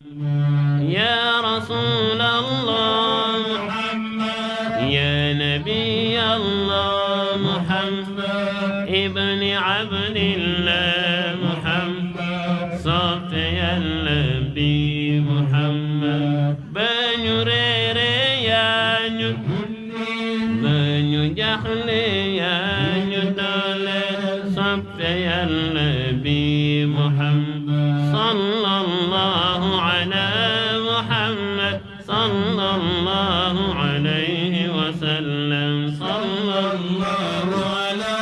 يا رسول الله محمد يا نبي الله محمد ابن عبد الله محمد صفي النبي محمد بنو ريري يا بنو جحلي يا دولة صفي النبي محمد صلى الله على محمد صلى الله عليه وسلم صلى الله على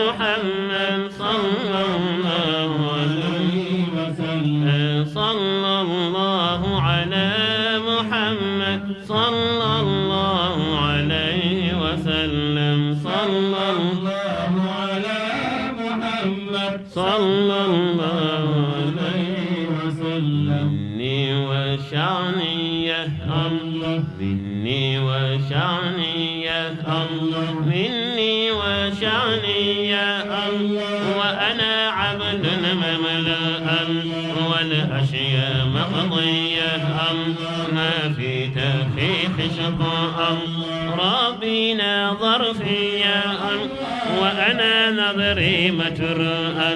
محمد صلى الله عليه وسلم صلى الله على محمد صلى الله عليه وسلم صلى الله على محمد صلى الله عليه وسلم مني وشعني يا الله مني وشعني يا الله مني وشعني يا الله وأنا عبد مملوءا والأشياء مقضية ما في تخفيف شقاء ربنا ظرفيا وأنا نظري متروءا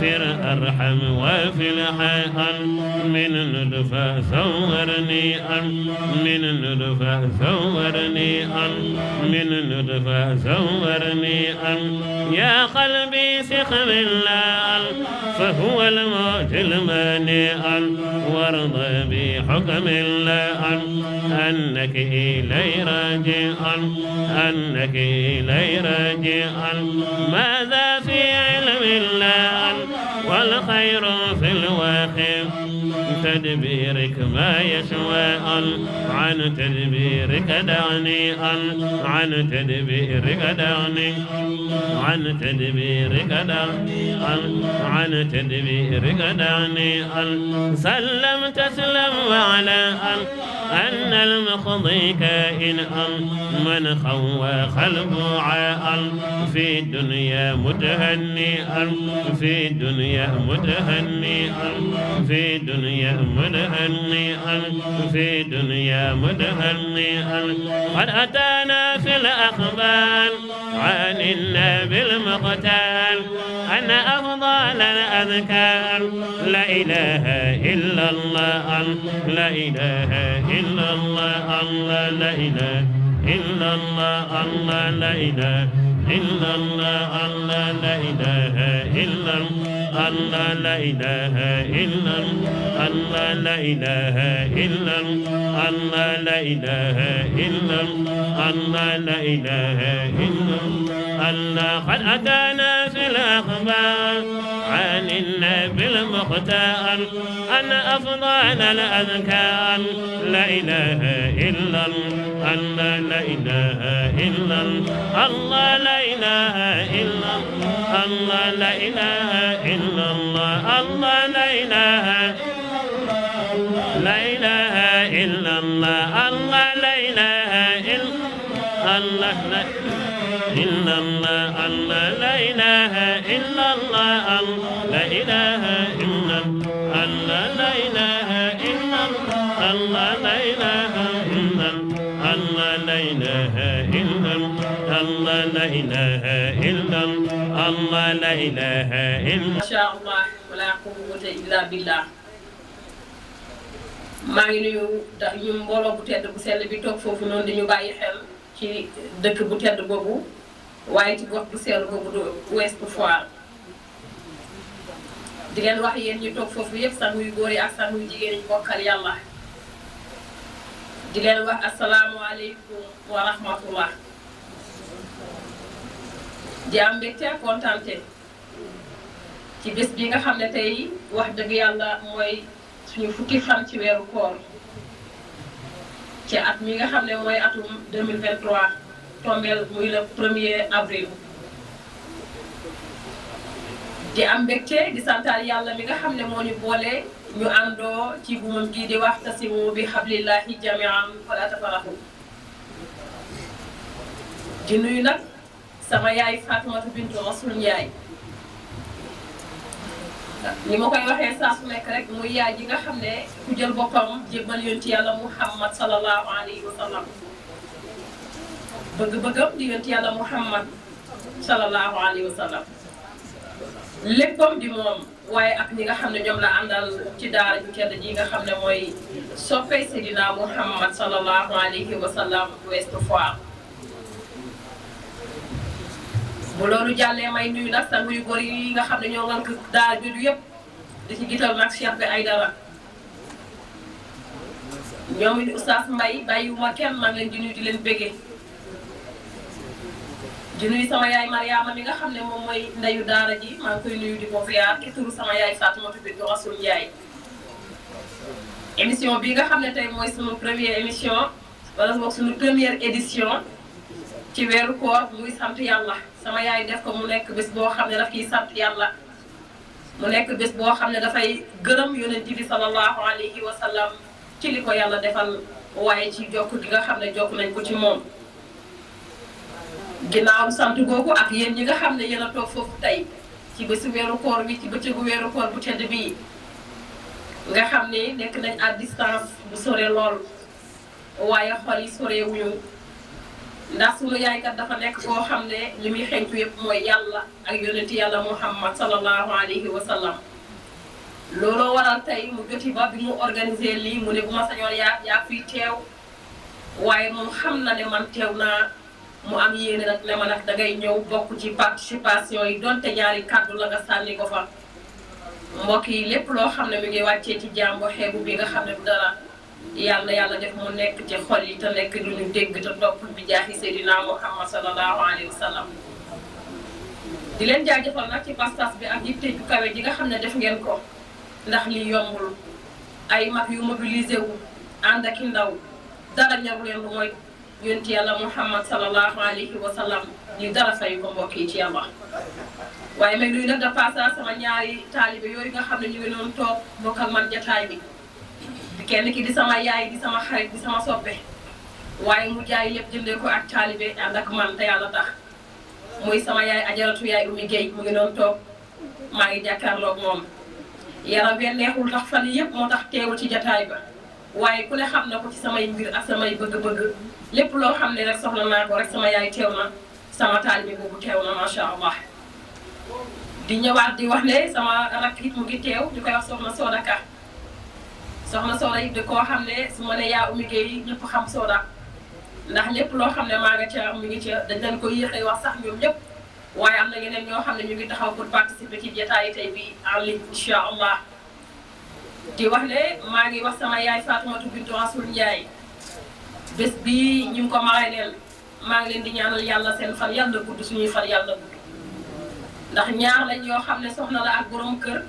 فر أرحم وفي الحياة من نطفة ثورني من نطفة ثورني من نطفة ثورني يا قلبي ثق بالله فهو الموت المانع وارض بحكم الله أنك إلي راجع أنك إلي راجع ماذا في علم الله والخير في الواقع تدبيرك ما يسوى عن تدبيرك دعني عن تدبيرك دعني عن تدبيرك دعني عن تدبيرك دعني سلم تسلم وعلى أن المقضي كائن من خوى قلبه في الدنيا متهنئا في الدنيا متهنئا في الدنيا متهنئا في الدنيا متهنئا قد أتانا في الأخبار عن النبي المقتال أن أفضل الأذكار لا إله إلا الله لا إله إلا الله الله لا إله إلا الله الله لا إله إلا الله الله لا إله إلا الله لا إله إلا الله لا إله إلا الله لا إله إلا الله لا إله إلا الله قد أتانا في الأخبار عن النبي المختار أن أفضل الأذكار لا إله إلا الله لا إله إلا الله لا إله إلا الله لا إله إلا الله الله لا إله لا إله إلا الله الله لا إله إلا الله إلا الله الله لا إله إلا الله لا إله إلا الله لا إله إلا الله لا إله إلا الله لا إله إلا الله لا إله إلا الله لا إله إلا ما شاء الله ولا قوة إلا بالله maa ngi nuyu ñu mbooloo bu tedd bu sell bi toog foofu noonu di ñu bàyyi xel ci dëkk bu tedd boobu waaye ci gox bu sell boobu du Ouest Foire di leen wax yéen ñu toog foofu yëpp sang yu góor yi ak sang yu jigéen ñi bokkal yàlla di leen wax asalaamualeykum wa rahmatullah di am mbégte ak kontaante ci bés bi nga xam ne tey wax dëgg yàlla mooy suñu fukki fan ci weeru koor ci at mi nga xam ne mooy atum 2023 tombeel muy le 1er avril di am mbégte di santaal yàlla mi nga xam ne moo ñu boole ñu àndoo ci buumam gii di waxtasimu bi hablillahi jami'an wala tafarraqu di nuyu nag sama yaay Fatimatu bintu Rasul Njaay ni ma koy waxee saa su nekk rek muy yaay ji nga xam ne ku jël boppam jébbal yonent yàlla Muhammad sallallahu alayhi wa sallam bëgg-bëggam di yonent yàlla Muhammad sallallahu alayhi wa sallam léppam di moom waaye ak ñi nga xam ne ñoom la àndal ci daara ju tedd ji nga xam ne mooy soppey Seydina Muhammad sallallahu alayhi wa sallam Ouest Foire. bu loolu jàllee may nuyu nag sang yu góor yi nga xam ne ñoo ngank daara jooju yëpp di ci gital nag Cheikh bi Aïdara ñoom it Oustaz Mbaye bàyyiwuma kenn maa ngi leen di nuyu di leen béggee di nuyu sama yaay Mariama mi nga xam ne moom mooy ndeyu daara ji maa ngi koy nuyu di ko ziar ki turu sama yaay Fatimatu bintu Rasul Ndiaye. émission bi nga xam ne tey mooy sunu première émission wala boog sunu première édition ci weeru koor muy sant yàlla sama yaay def ko mu nekk bés boo xam ne daf ciy sant yàlla mu nekk bés boo xam ne dafay gërëm yonent bi sallallahu alayhi wa sallam ci li ko yàlla defal waaye ci jokk gi nga xam ne jokk nañ ko ci moom. ginnaaw sant googu ak yéen ñi nga xam ne yéen a toog foofu tey ci bésu weeru koor bi ci bëccëgu weeru koor bu tedd bii nga xam ne nekk nañ à distance bu sore lool waaye xol yi sore wuñu ndax sunu yaaykat dafa nekk koo xam ne li muy xeeñtu yëpp mooy yàlla ak yonenti yàlla Muhammad sallallahu alayhi wa sallam. looloo waral tey mu joti ba bi mu organisé lii mu ne bu ma sañoon yaa fiy teew waaye moom xam na ne man teew naa. mu am yéene nag ne ma nag dangay ñëw bokk ci participation yi donte ñaari kàddu la nga sànni ko fa mbokk yi lépp loo xam ne mi ngi wàccee ci jàmbo xeebu bi nga xam ne du dara yàlla def mu nekk ci xol yi te nekk lu ñu dégg te topp bi jaaxi Seydina Muhammad sallallahu alayhi wa sallam. di leen jaajëfal nag ci pas-pas bi ak yitte ju kawe ji nga xam ne def ngeen ko ndax li yombul ay mag yu mobilisé wu ànd ak i ndaw dara ñaru leen lu mooy yonent yàlla Muhammad sallallahu alayhi wa sallam ñu dara fay ko mbokk yi ci yàlla. waaye may nuyu nag de passage sama ñaari taalibe yooyu nga xam ne ñu ngi noonu toog bokk ak man jataay bi kenn ki di sama yaay di sama xarit di sama soppe waaye mu jaay lépp jëndee ko ak taalibe ànd ak man te yàlla tax muy sama yaay ajaratu yaay Oumy Guèye mu ngi noonu toog maa ngi jàkkaarloog moom yaram benn neexul tax fan yëpp moo tax teewul ci jataay ba waaye ku ne xam na ko ci samay mbir ak samay bëgg-bëgg lépp loo xam ne rek soxla naa ko rek sama yaay teew na sama taalibe boobu teew na macha allah. di ñëwaat di wax ne sama rakk it mu ngi teew di koy wax soxna Soda Ka soxna Soda it di koo xam ne su ma ne yaa Oumy Guèye ñëpp xam Soda ndax lépp loo xam ne maa nga ca mi ngi ca dañ leen ko yéexee wax sax ñoom ñëpp waaye am na ñeneen ñoo xam ne ñu ngi taxaw pour participer ci jotaay tey bi en ligne incha allah. di wax ne maa ngi wax sama yaay Fatimatu bintu Rasul Ndiaye bés bi ñu ngi ko maree leen maa ngi leen di ñaanal yàlla seen fan yàlla gudd suñuy fan yàlla gudd ndax ñaar lañ yoo xam ne soxna la ak borom kër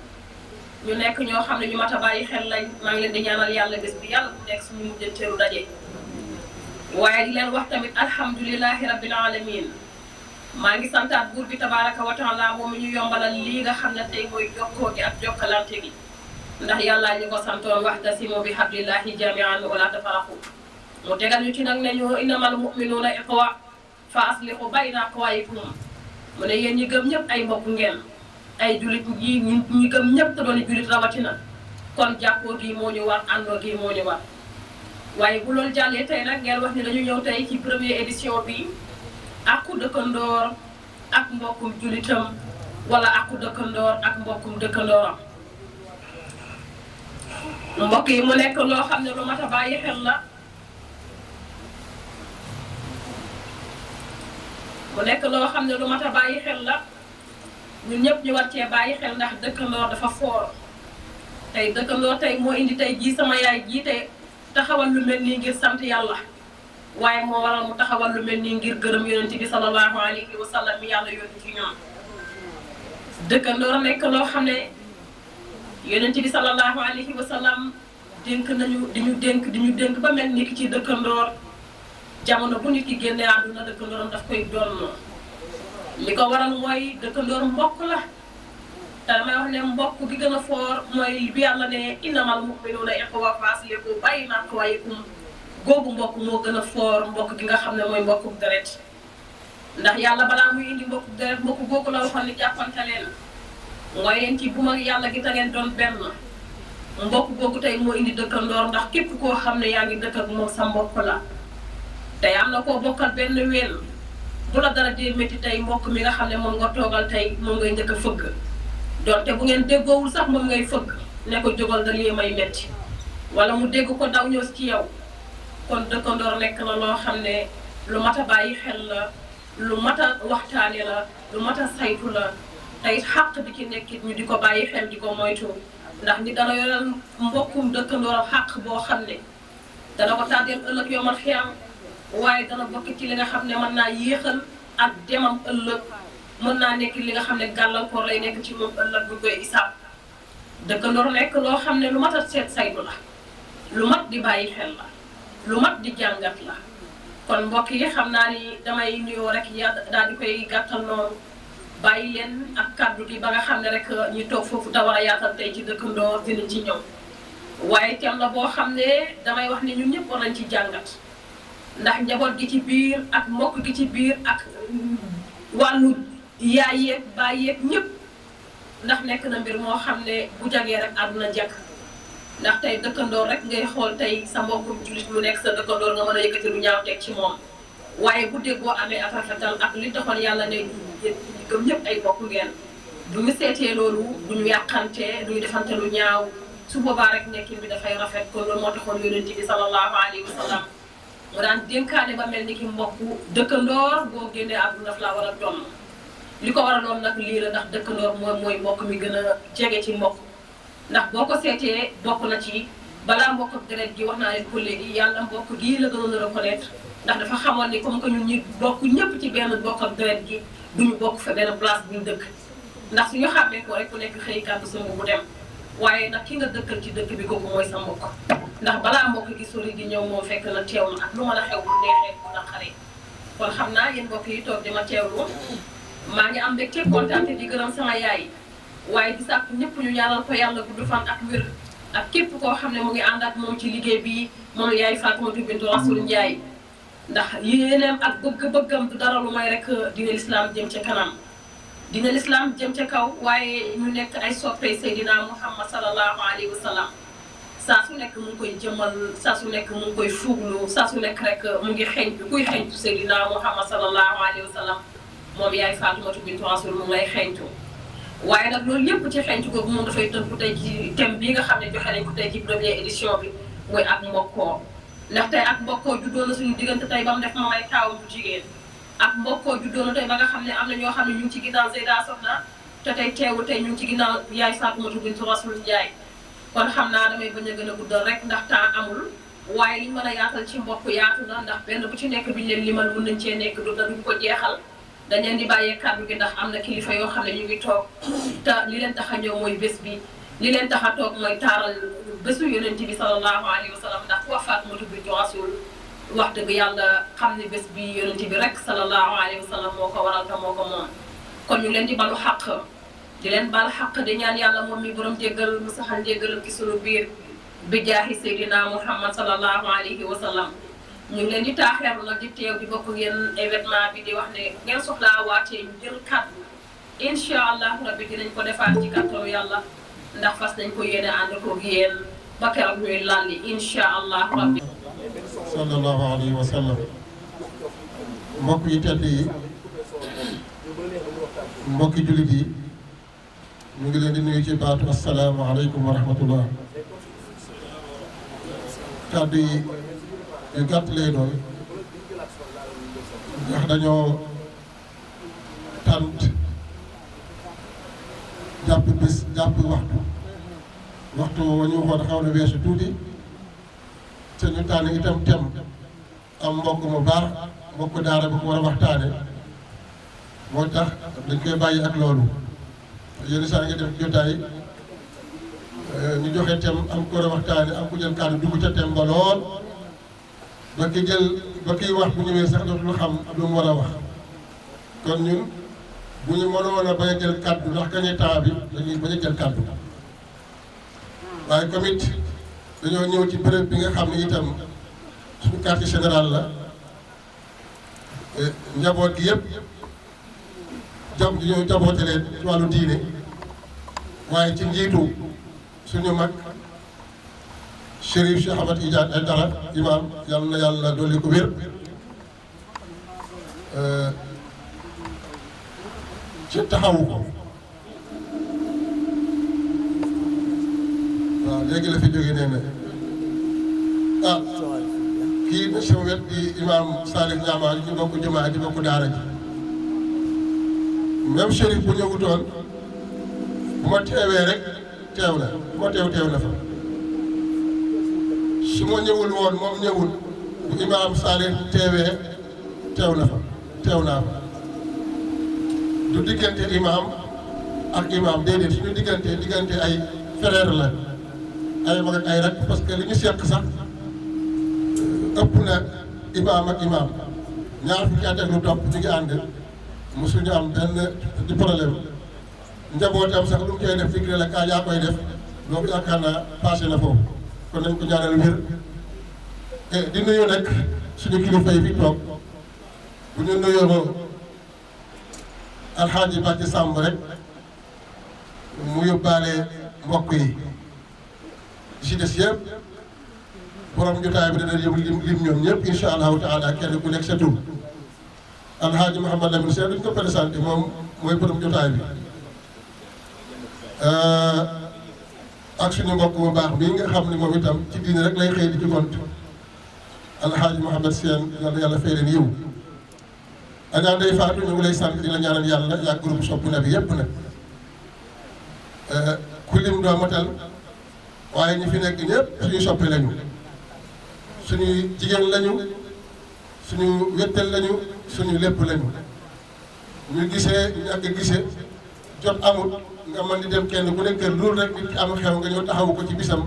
ñu nekk ñoo xam ne ñu mat a bàyyi xel lañ maa ngi leen di ñaanal yàlla bés bi yàlla bu nekk suñu mujjanteelu daje. waaye di leen wax tamit alhamdulilahi rabbil alamin maa ngi santaat buur bi tabaraka wa taala moom ñu yombalal lii nga xam ne tey mooy jokkoo gi ak jokkalante gi ndax yàllaa ñu ko santoon waxtasimu bi hablillahi jami'an wala tafarraqu mu tegal ñu ci nag ne ñu innamal mu'minuuna ikhwa fa aslihu bayna akhawaykum mu ne yéen ñi gëm ñëpp ay mbokk ngeen ay julit yi ñi gëm ñëpp te doon julit rawatina kon jàppoo gi moo ñu war àndoo gi moo ñu war. waaye bu loolu jàllee tey nag ngeen wax ni dañu ñëw tey ci première édition bi akku dëkkandoor ak mbokkum julitam wala akku dëkkandoor ak mbokkum dëkkandooram. mbokk yi mu nekk loo xam ne lu mat a bàyyi xel la mu nekk loo xam ne lu mat a bàyyi xel la ñun ñëpp ñu war cee bàyyi xel ndax dëkkandoor dafa foor tey dëkkandoor tey moo indi tey jii sama yaay jiite taxawal lu mel nii ngir sant yàlla waaye moo waral mu taxawal lu mel nii ngir gërëm yonent bi sallallahu alayhi wa sallam mi yàlla yónni ci ñoom. dëkkandoor nekk loo xam ne yonent bi sallallahu alayhi wa sallam dénk nañu di ñu dénk ba mel ni ki ci dëkkandoor jamono bu nit ki génne àdduna dëkkandooram daf koy doon li ko waral mooy dëkkandoor mbokk la te damay wax ne mbokk gi gën a foor mooy bi yàlla ne innamal mu'minuuna ikhwa fa aslihu bayna akhawaykum googu mbokk moo gën a foor mbokk gi nga xam ne mooy mbokku deret ndax yàlla balaa muy indi mbokku deret mbokku googu la waxoon ni jàppante leen mooy leen ci bu mag yàlla gi te ngeen doon benn mbokk googu tey moo indi dëkkandoor ndax képp koo xam ne yaa ngi dëkk ak moom sa mbokk la tey am na koo bokkal benn ween bu la dara dee métti tey mbokk mi nga xam ne moom nga toogal tey moom ngay njëkk a fëgg donte bu ngeen déggoowul sax moom ngay fëgg ne ko jógal da lii may métti wala mu dégg ko daw ñëw ci yow kon dëkkandoor nekk na loo xam ne lu mat a bàyyi xel la lu mat a waxtaane la lu mat a saytu la tey xàq bi ci nekkit ñu di ko bàyyi xel di ko moytu ndax ni dana yoreel mbokkum dëkkandoor xàq boo xam ne dana ko tàddeel ëllëg yomal xiyam waaye dana bokk ci li nga xam ne mën naa yéexal ak demam ëllëg mën naa nekk li nga xam ne gàllankoor lay nekk ci moom ëllëg bu koy isaab dëkkandoor nekk loo xam ne lu mat a seet saytu la lu mat di bàyyi xel la lu mat di jàngat la kon mbokk yi xam naa ni damay nuyoo rek daal di koy gàttal noonu bàyyi leen ak kàddu gi ba nga xam ne rek ñu toog foofu te war a yaatal tey ci dëkkandoor dina ci ñëw waaye thème la boo xam ne damay wax ni ñun ñëpp war nañ ci jàngat ndax njaboot gi ci biir ak mbokk gi ci biir ak wàllu yaay yeeg baay yeeg ñëpp ndax nekk na mbir moo xam ne bu jagee rek àdduna jag ndax tey dëkkandoor rek ngay xool tey sa mbokkum jullit lu nekk sa dëkkandoor nga mën a yëkkati lu ñaaw teg ci moom waaye bu dee boo amee ak rafetal ak li taxoon yàlla ne gëm ñëpp ay bokk ngeen du ñu seetee loolu du ñu yàqante du ñu defante lu ñaaw su boobaa rek nekkin bi dafay rafet kon loolu moo taxoon yonent bi sallallahu alayhi wa sallam mu daan dénkaane ba mel ni ki mbokk dëkkandoor boo génnee àdduna daf laa war a doon li ko waraloon nag lii la ndax dëkkandoor mooy mbokk mi gën a jege ci mbokk ndax boo ko seetee bokk na ci balaa mbokk ak deret gi wax naa leen ko léegi yàlla mbokk gii la gënoon a reconnaître ndax dafa xamoon ni comme que ñun ñi bokk ñëpp ci benn bokk ak deret gi duñu bokk fa benn place buñu dëkk ndax suñu xàmmee ko rek ku nekk xëy kàddu sa bu dem waaye nag ki nga dëkkal ci dëkk bi kooku mooy sa mbokk ndax balaa mbokk gi sori di ñëw moom fekk na teew na ak lu mën a xew bu neexee bu naqaree kon xam naa yéen mbokk yi toog di ma teewlu maa ngi am mbégte kontaan di gërëm sama yaay waaye di sàkk ñëpp ñu ñaanal ko yàlla gudd fan ak wér ak képp koo xam ne mu ngi ànd ak moom ci liggéey bi moom yaay Fatimatu bintu Rasul Njaay ndax yéeneem ak bëgg-bëggam du dara lu may rek dina lislaam jëm ca kanam dina lislaam jëm ca kaw waaye ñu nekk ay soppee Seydina Muhammad sallallahu alayhi wa sallam saa su nekk mu ngi koy jëmal saa su nekk mu ngi koy fuuglu saa su nekk rek mu ngi xeeñtu kuy xeeñtu Seydina Muhammad sallallahu alayhi wa sallam moom yaay Fatimatu bintu Rasul mu ngi lay xeeñtu waaye nag loolu yëpp ci xeeñtu googu moom dafay tënku tey ci thème bii nga xam ne joxe nañ ko tey ci première édition bi mooy ak mbokkoo ndax tey ak mbokkoo juddoo na suñu diggante tey ba mu def ma may taawam bu jigéen ak mbokkoo juddoo na tey ba nga xam ne am na ñoo xam ne ñu ngi ci ginnaaw Zeyda Soxna te tey teewul tey ñu ngi ci ginnaaw yaay Fatimatu bintu Rasul Njaay kon xam naa damay bañ a gën a guddal rek ndax temps amul waaye liñ mën a yaatal ci mbokk yaatu na ndax benn bu ci nekk biñ leen limal mën nañ cee nekk du duñ ko jeexal dañ leen di bàyyee kàddu gi ndax am na kilifa yoo xam ne ñu ngi toog te li leen tax a ñëw mooy bés bi li leen tax a toog mooy taaral bésu yonent bi sallallahu alayhi wa sallam ndax ku wax Fatimatu bintu Rasul wax dëgg yàlla xam ne bés bi yonent bi rek sallallahu alayhi wa sallam moo ko waral te moo ko moom kon ñu leen di balu xaq di leen bal xaq di ñaan yàlla moom mi borom jéggal mu saxal jéggalam ci sunu biir bi jaahi Seydina Muhammad sallallahu alayhi wa sallam ñu ngi leen di taaxeerlu nag di teew di bokk ngeen événement bi di wax ne ngeen soxlaa waatee ñu jël kàddu incha allahu rabbi dinañ ko defaat ci kàttanu yàlla ndax fas nañ ko yéene ànd koog yéen ba keroog ñuy lalli incha allahu rabbi. sallallahu alayhi wa sallam mbokk yi tedd yi mbokki jullit yi ñu ngi leen di nuyu ci baatu assalaamu aleykum wa rahmatullah kàddu yi yu gàtt lay doon ndax dañoo tànt jàpp bis jàpp waxtu wa ñu waxoon xaw na weesu tuuti te ñu tànn itam tem am mbokk mu baax mbokk daara bu ko war a waxtaane moo tax dañ koy bàyyi ak loolu yenn saa nga def jotaay ñu joxe tem am ko war a waxtaane am ku jël kàddu dugg ca tem ba lool ba kiy wax bu ñëwee sax dootul xam lu mu war a wax kon ñun bu ñu mënoon a bañ a jël kàddu ndax gañe temps bi dañuy bañ a jël kàddu waaye comme it dañoo ñëw ci béréb bi nga xam ne itam suñu quartier général la njaboot gi yëpp ñoo jaboote leen ci wàllu diine waaye ci njiitu suñu mag Chérif Cheikh Ahmed Tidiane Aidara imam yal na yàlla dolli ko wér ci taxawu ko waaw léegi la fi jóge nee na kii na sama wet di imam Salif Niamar ñu bokk jumaa di bokk daara ji même Chérif bu ñëwutoon bu ma teewee rek teew na bu ma teew na fa su ma ñëwul woon moom ñëwul bu imaam Salih teewee teew na fa teew naa fa du diggante imaam ak imaam déedéet suñu diggante ay frère la ay mag ak ay rak parce que li ñu seq sax ëpp na imaam ak imaam ñaar fukki at ak lu topp ñu ngi ànd mosuñu am benn di problème njabootam sax lu mu koy def digre la kaa yaa koy def loolu yaakaar naa passé na foofu kon nañ ko ñaanal wér di nuyu nag suñu kilifa yi fi toog bu ñu nuyoo alxaaji Bàcci Sàmb rek mu yóbbaale mbokk yi ci des yëpp borom jotaay bi dana yëm lim ñoom ñëpp incha allahu taala kenn ku nekk sa tur alxaaji Mouhamad Lamine Sène duñ ko présenté moom mooy borom jotaay bi ak suñu mbokk bu baax bii nga xam ne moom itam ci diine rek lay xëy di ci gont alxaaji Mouhamad Sène yal na yàlla fay leen yiw Adja Ndeye Fatou ñu ngi lay sant di la ñaanal yàlla yaa groupe Sopp Nabi yëpp nag ku lim doo matal waaye ñi fi nekk ñëpp suñuy soppe lañu suñuy jigéen lañu suñu wettal lañu suñu lépp lañu ñu gisee ñàkk gisee jot amul nga mën di dem kenn ku nekk kër loolu rek nit ki am xew nga ñëw taxawu ko ci bisam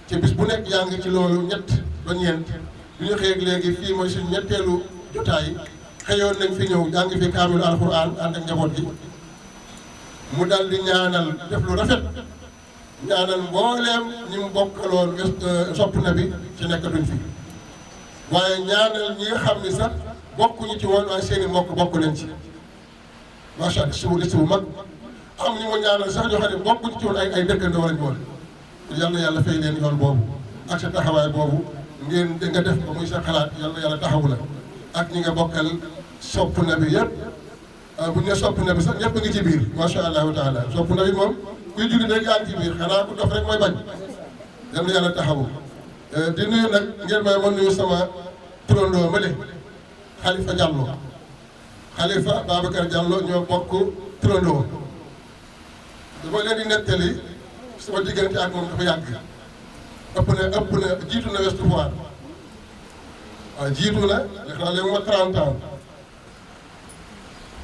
ci bis bu nekk yaa ngi ci loolu ñett ba ñeent bu ñu xëyeeg léegi fii mooy suñu ñetteelu jotaay xëyoon nañ fi ñëw jàng fi kaamilu alxuraan ànd ak njaboot gi mu dal di ñaanal def lu rafet ñaanal mbooleem ñi mu bokkaloon Sopp Nabi ci nekkatuñ fi waaye ñaanal ñi nga xam ni sax bokkuñu ci woon waaye seeni mbokk bokk nañ ci macha allah subu li subu mag am ñu ma ñaanal sax ñoo xam ne bokkuñu ci woon ay dëkkandoo lañ woon yal na yàlla fay leen yoon boobu ak sa taxawaay boobu ngeen nga def ba muy sa xalaat yal na yàlla taxawu la ak ñi nga bokkal Sopp Nabi yëpp bu ñu nee Sopp Nabi sax ñëpp ngi ci biir macha allahu taala Sopp Nabi moom kuy julli rek yaa ngi ci biir xanaa ku dof rek mooy bañ yal na yàlla taxawu di nuyu nag ngeen may ma nuyu sama turandoo mële Khalifa Diallo Khalifa Babacar Diallo ñoo bokk turandoo dama leen di nettali sama diggante ak moom dafa yàgg ëpp na jiitu na Ouest Foire waaw jiitu na xanaa léegi ma 30 ans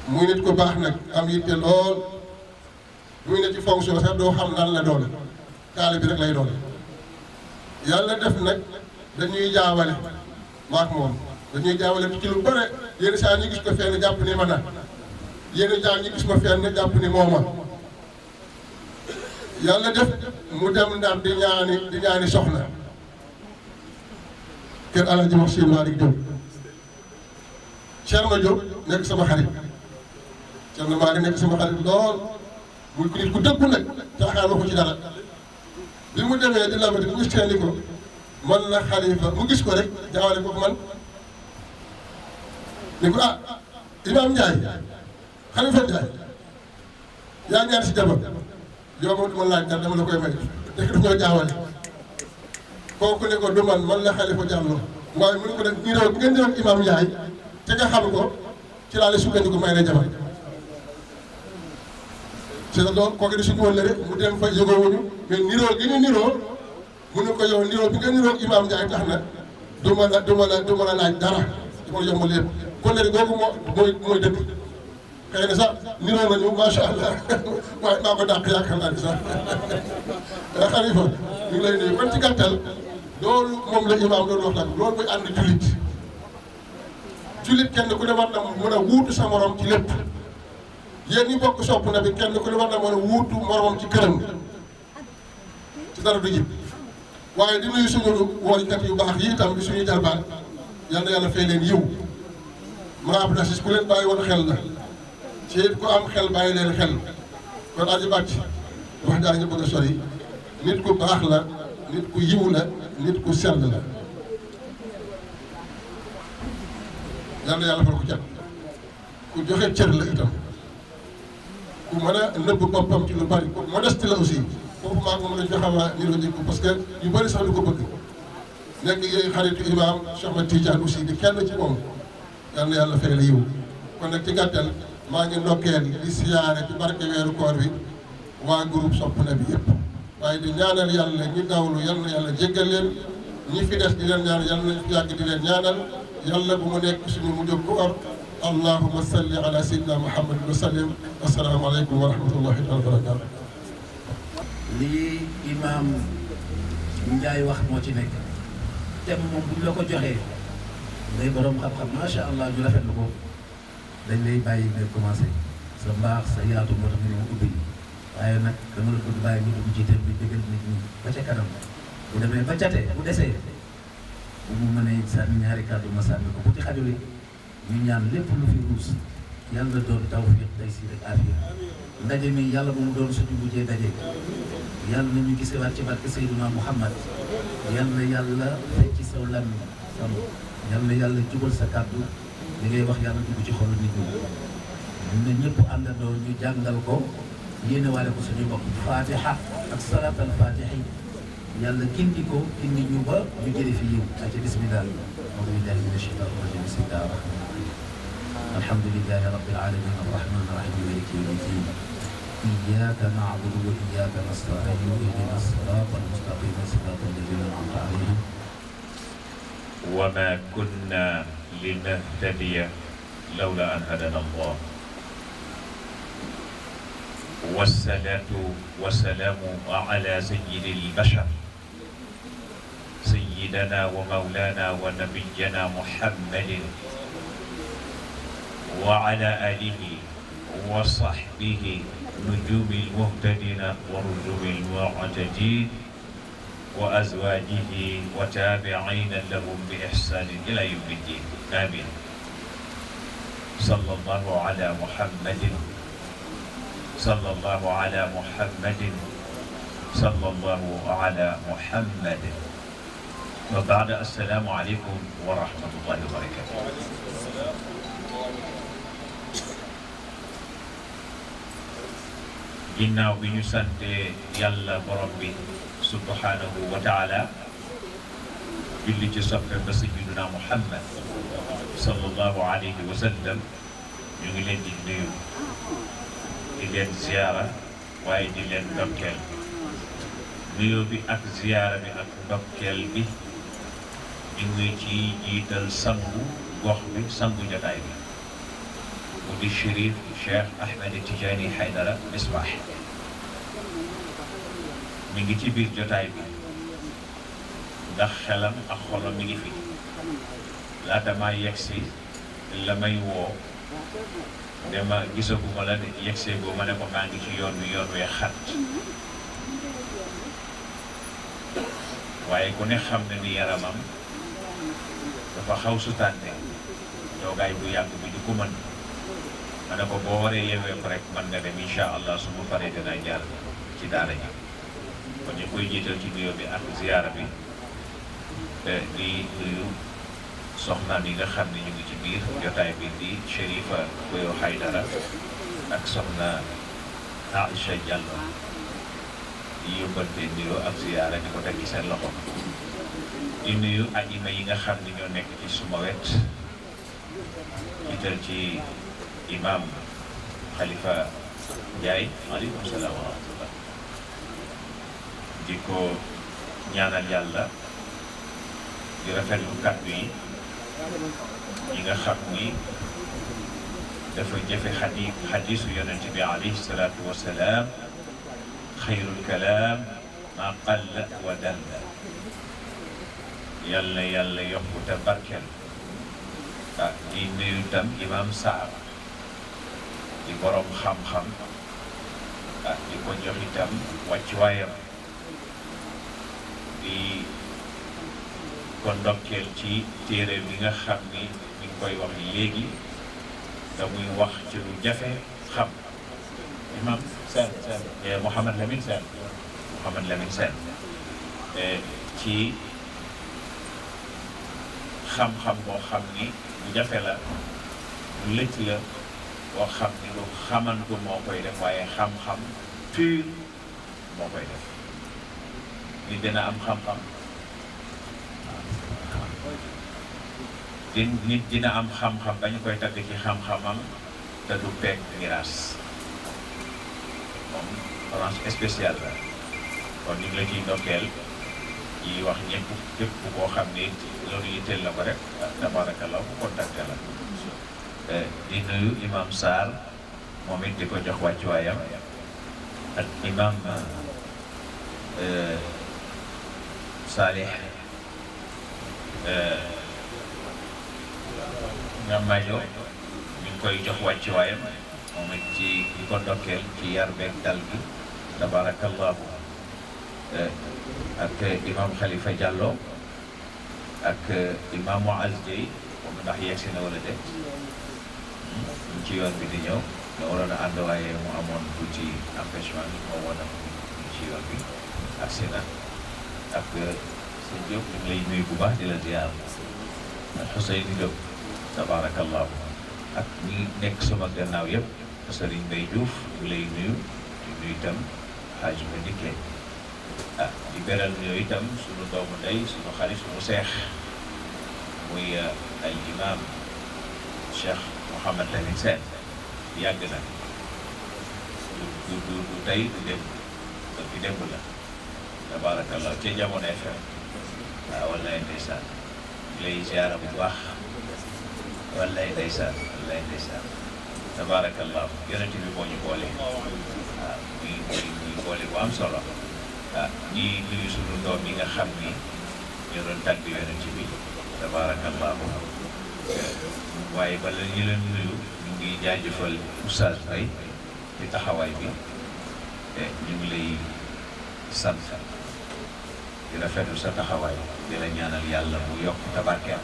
muy nit ku baax nag am yitte lool muy ne ci fonction sax doo xam nan la doon kaale bi rek lay doon yàlla def nag dañuy jaawale maak moom dañuy jaawale ci lu bare yenn saa ñu gis ko fenn jàpp ni ma na yenn saa ñu gis ma fenn jàpp ni mooma yàlla def mu dem Ndar di ñaani soxna kër Alaaji wax Sëñ Malick Diop Thierno Diop nekk sama xarit Thierno Malick nekk sama xarit lool muy nit ku dëggu nag caaxaanoo ko ci dara bi mu demee di lamati mu gis kenn ko man la Khalifa mu gis ko rek jaawale ko man ni ko Imaam Ndiaye Khalifa Ndiaye yaa ñaar si jabar yow moom duma laaj dara dama la koy may dëkk daf ñoo jaawale kooku ne ko du man la Khalifa Diallo waaye mu ne ko nag niroo bi ngeen ñëwoon Imaam Ndiaye te nga xam ko ci laa la sukkandiku may la jabar c'est que loolu kooku di suñu woon rek mu dem fa yëgoowuñu mais niroo gi ñu niroo mu ne ko yow niroo bi nga niroo Imaam Ndiaye tax na du ma la laaj dara du ma la yombal yëpp kon léegi googu mooy dëkk xëy na sax niroo nañu macha allah waaye maa ko dàq yaakaar naa ni sax Khalifa ñu ngi lay nuyu kon ci gàttal loolu moom la imaam doon wax nag loolu mooy ànd jullit kenn ku ne war na mën a wuutu sa morom ci lépp yéen ñi bokk Sopp Nabi kenn ku ne war na mën a wuutu moromam ci këram ci dara du jib waaye di nuyu suñu woykat yu baax yi itam bi suñuy jarbaat yal na yàlla fay leen yiw maa ab nasis ku leen bàyyi woon xel la ci it ku am xel bàyyi leen xel kon aji bàcc wax daa nga bëgg a sori nit ku baax la nit ku yiw la nit ku sell la yàlla yàlla fal ko cat ku joxe cër la itam ku mën a nëbb boppam ci lu bari ku modeste la aussi foofu maa ngi mën a joxawaa niroo jikko parce que yu bari sax du ko bëgg nekk yooyu xaritu imaam Cheikh Ahmed Tidiane aussi di kenn ci moom yàlla yàlla fay la yiw kon nag ci gàttal maa ngi ndokkeel di siyaare ci barke weeru koor bi waa groupe Sopp Nabi yëpp waaye di ñaanal yàlla ñi dawlu yal na yàlla jéggal leen ñi fi des di leen ñaanal yàlla nañu fi yàgg di leen ñaanal yàlla bu mu nekk suñu mujj koor allahumma salli ala sayyidina muhammad wa sallim assalaamu aleykum wa rahmatullahi wa barakatuh. lii imaam Ndiaye wax moo ci nekk te moom bu ñu la ko joxee ngay borom xam-xam macha allah ñu rafetlu ko dañ lay bàyyi nga commencé sa mbaax sa yaatu moo tax ñu ne ubbi waaye nag dama la bëgg bàyyi ñu dugg ci thème bi dëggal nit ñi ba ca kanam bu demee ba cate bu desee bu mu mënee sànni ñaari kàddu ma sànni ko bu ci xajuli ñu ñaan lépp lu fi ruus yàlla doon tawfiq tey si rek aafiya ndaje mi yàlla bu mu doon suñu mujjee daje yàlla na ñu gisewaat ci barke Seydina Muhammad yàlla yàlla fekk ci saw lam sam yàlla yàlla jubal sa kàddu li ngay wax yàlla dugg ci xolu nit ñi ñu ne ñëpp àndandoo ñu jàngal ko yéene waale ko suñu bopp fatiha ak salat al fatihi yàlla gindi ko gindi ñu ba ñu jëlee fi yiw aca bismillah أعوذ بالله من الشيطان الرجيم بسم الله الرحمن الرحيم الحمد لله رب العالمين الرحمن الرحيم مالك يوم الدين إياك نعبد وإياك نستعين اهدنا الصراط المستقيم صراط الذين أنعمت عليهم وما كنا لنهتدي لولا أن هدانا الله والصلاة والسلام على سيد البشر سيدنا ومولانا ونبينا محمد وعلى آله وصحبه نجوم المهتدين ورجوم المعتدين وأزواجه وتابعين لهم بإحسان إلى يوم الدين آمين. صلى الله على محمد صلى الله على محمد صلى الله على محمد. وبعد السلام عليكم ورحمة الله وبركاته. ginnaaw bi ñu sante yàlla borom bi subhanahu wa taala julli ci soppe ba sayyiduna Muhammad sallallahu alayhi wa sallam ñu ngi leen di nuyu di leen ziyaara waaye di leen ndokkeel nuyoo bi ak ziyaara bi ak ndokkeel bi ñu ngi ci jiital sangu gox bi sangu jotaay bi mu di Chérif Cheikh Ahmed Tidiane Haydara Misbah mi ngi ci biir jotaay bi ndax xelam ak xolam mi ngi fi laata maa yegsi la may woo ne ma gisaguma la yegsee boo ma ne ko maa ngi ci yoon wee xat waaye ku ne xam ne ni yaramam dafa xaw sutante toogaay bu yàgg bi du ko mën ma ne ko boo waree yewee ko rek man nga dem incha allah su ma paree dinaa jaar ci daara ji kon ñu koy jiital ci nuyoo bi ak ziyaara bi di nuyu soxnaam yi nga xam ne ñu ngi ci biir jotaay bi di Chérifa Koyo Haydara ak soxna Aïcha Diallo di yóbbante nuyoo ak ziyaara di ko teg ci seen loxo di nuyu ajima yi nga xam ne ñoo nekk ci suma wet jiital ci imam Khalifa Ndiaye aleykum salaam wa rahmatullah di ko ñaanal yàlla di rafetlu kàddu yi nga xam ni dafa jëfe xadiisu yonent bi alayhi salaatu wa salaam xayrul kalaam maa qalla wa dalla yàlla yokku te barkeel di nuyu tam imam Saar di borom xam-xam di ko jox itam wàccuwaayam di ko ndokkeel ci téere bi nga xam ni mi ngi koy wax léegi da muy wax ci lu jafe xam imam Sène Mouhamed Lamine Sène ci xam-xam boo xam ni bu jafe la lu lëcc la boo xam ni lu xamantu moo koy def waaye xam-xam pur moo koy def nit dina am xam-xam nit dina am xam-xam bañ koy tagg ci xam-xamam te du peeg miraas moom branche spéciale la kon ñu ngi la ciy ndokkeel yi wax ñëpp képp koo xam ni loolu yitteel la ko rek tabarakallah bu contacté la di nuyu imam Sarr moom it di ko jox wàccuwaayam ak imam Salih ñam majo ñu ngi koy jox wàccuwaayam moom it ci di ko ndokkeel ci yar beeg dal gi tabarakallahu ak imam Khalifa Diallo ak imam Moaz Dieye moom ndax yegsi na wala déet ñu ci yoon bi di ñëw nga waroon a ànd waaye mu amoon tuuti empêchement moo woon a ci yoon bi ak sina ak sëñ Diop ñu ngi lay nuyu bu baax di la ziar ak Xuseyni Diop tabarakallahu ak ñi nekk sama gannaaw yëpp Serigne Mbaye Diouf ñu lay nuyu di nuyu itam xaaj ba dikkee di beral nuyu itam sunu doomu ndey sunu xarit sunu seex muy al imam Cheikh Mouhamed Lamine Sène yàgg na du tey du dem du démb la tabarakallah ca Jamono FM wallaay ndeysaan lay ziara bu baax wallaay ndeysaan tabarakallah yonent bi moo ñu boole muy boole bu am solo ñi nuyu sunu doom yi nga xam ni ñoo doon tàgg yonent bi tabarakallah waaye bala ñu leen nuyu ñu ngi jaajëfal Oustaz Faye ci taxawaay bi ñu ngi lay sant di rafetlu sa taxawaay di la ñaanal yàlla mu yokk tabarkeel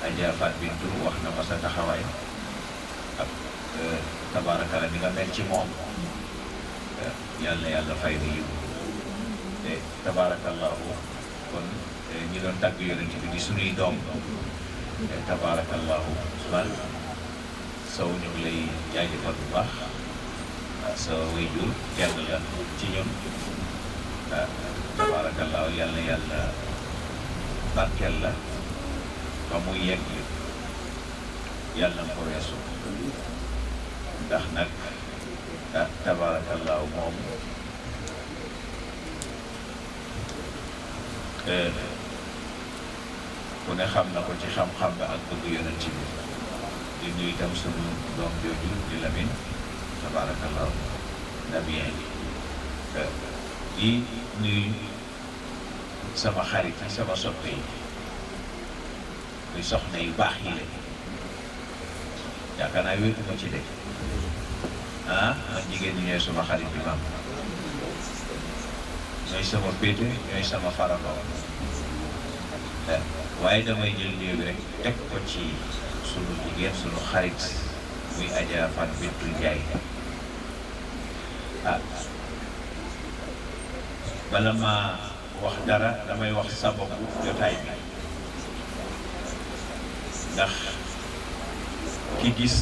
Adja Fat Bintou wax na ma sa taxawaay ak tabarakala ni nga mel ci moom yàlla fay na yiw te tabarakallahu kon ñi doon tàgg yonent bi di sunuy doom tabarakallahu Ousmane Sow ñu ngi lay jaajëfal bu baax sa waajur kenn la ci ñun tabarakallahu yàlla barkeel la ba muy yegg yàlla na ko weesu ndax nag tabarakallahu moom ku ne xam na ko ci xam-xam ba ak bëgg yonent bi di nuyu itam sunu doom jooju di Lamine tabarakallahu nabien di nuyu sama xarit yi sama soppe yi muy soxna yu baax yi la yaakaar naa wéetuma ci dëkk man jigéen ñi ñooy sama xarit bi maam ñooy sama péete ñooy sama farandoo waaye damay jël néew bi rek teg ko ci sunu jigéen sunu xarit muy Adja Fat Bintou Ndiaye bala ma wax dara damay wax sababu jotaay bi ndax ki gis